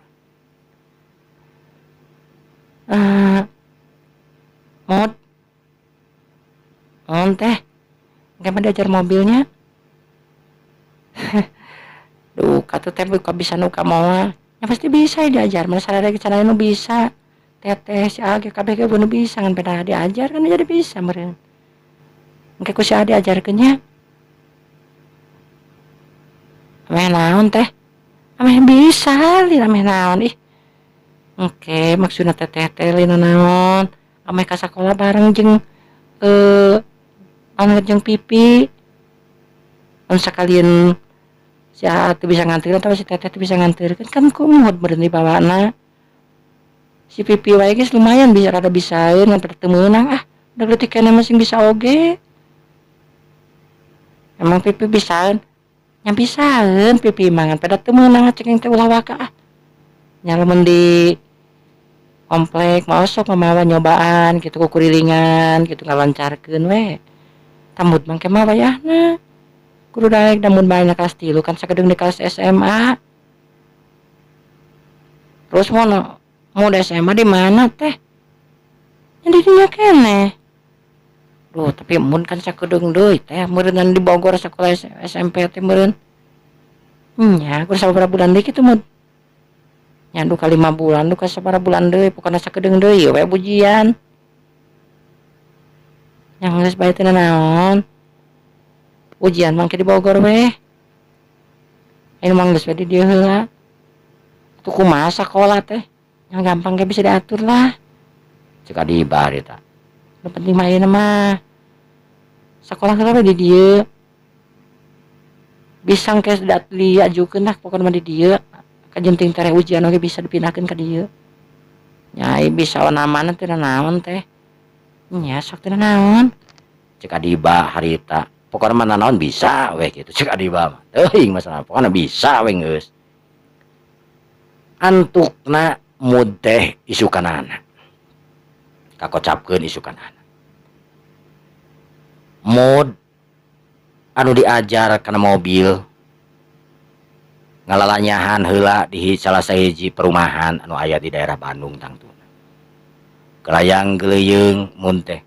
Mud. Naon teh? Engke mah diajar mobilnya. Duh, katuh teh buka bisa nu ka moal. Ya pasti bisa diajar, mana sarare ge cenah nu bisa. Teteh si A ge kabeh ge nu bisa ngan peda diajar kan jadi bisa meureun. Engke ku si A diajarkeun nya. Ameh naon teh? Ameh bisa lin ameh naon ih. Engke maksudna teteh teh lin naon? Ameh ka sakola bareng jeung anu jeung pipi. Mun sakalian si A teu bisa nganteurkeun atawa si teteh teu bisa nganteurkeun kan ku mud meureun dibawana. Si Pipi wae geus lumayan bisa rada bisaeun ngan teu meunang ah. Da leutik keneh mah sing bisa oge. Emang Pipi bisaeun? Nya bisaeun Pipi mah ngan pada teu meunang cek teh ulah waka ah. Nya lamun di komplek mah sok mamawa nyobaan kitu kukurilingan kitu ngalancarkeun we. Tambut mangke mah wayahna. Kudu daek da mun bae kelas 3 kan sakedeung di kelas SMA. Terus mau di SMA di mana teh? Nya di dinya keneh. Duh, tapi mun kan sakedeung deui teh meureunnan di Bogor sakola SMP teh meureun. Nya, kudu sababaraha bulan deui kitu mun. Nya duka 5 bulan, duka sabaraha bulan deui, pokona sakedeung deui we ujian. Nya geus bae teh naon. Ujian mangke di Bogor we. Ayeuna mah geus we di dieu heula. Tuh kumaha sakola teh? Yang gampang ge bisa diatur lah. Cek Adiba harita. Nu penting mah ayeuna mah sakola heula we di dieu. Bisa engke diajukeun lah pokona mah di dieu. Kajenting tereh ujian oge bisa dipindahkeun ka dieu. Nya bisa namana teh naon teh. Nya sok teh naon. Cek Adiba harita. Pokona mah nanaon bisa we kitu cek Adiba mah. Teuing masalah pokona bisa we geus. Antukna mud teh isukanana. Kakocapkeun isukanana. Mud anu diajar kana mobil ngalalanyahan heula di salah sahiji perumahan anu aya di daerah Bandung tangtuna. Kelayang geleyeung mun teh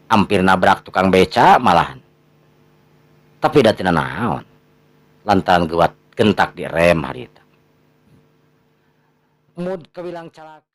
hampir nabrak tukang beca malahan. Tapi da teu naon. Lantaran geuwat gentak di rem harita. Mud kawilang calaka.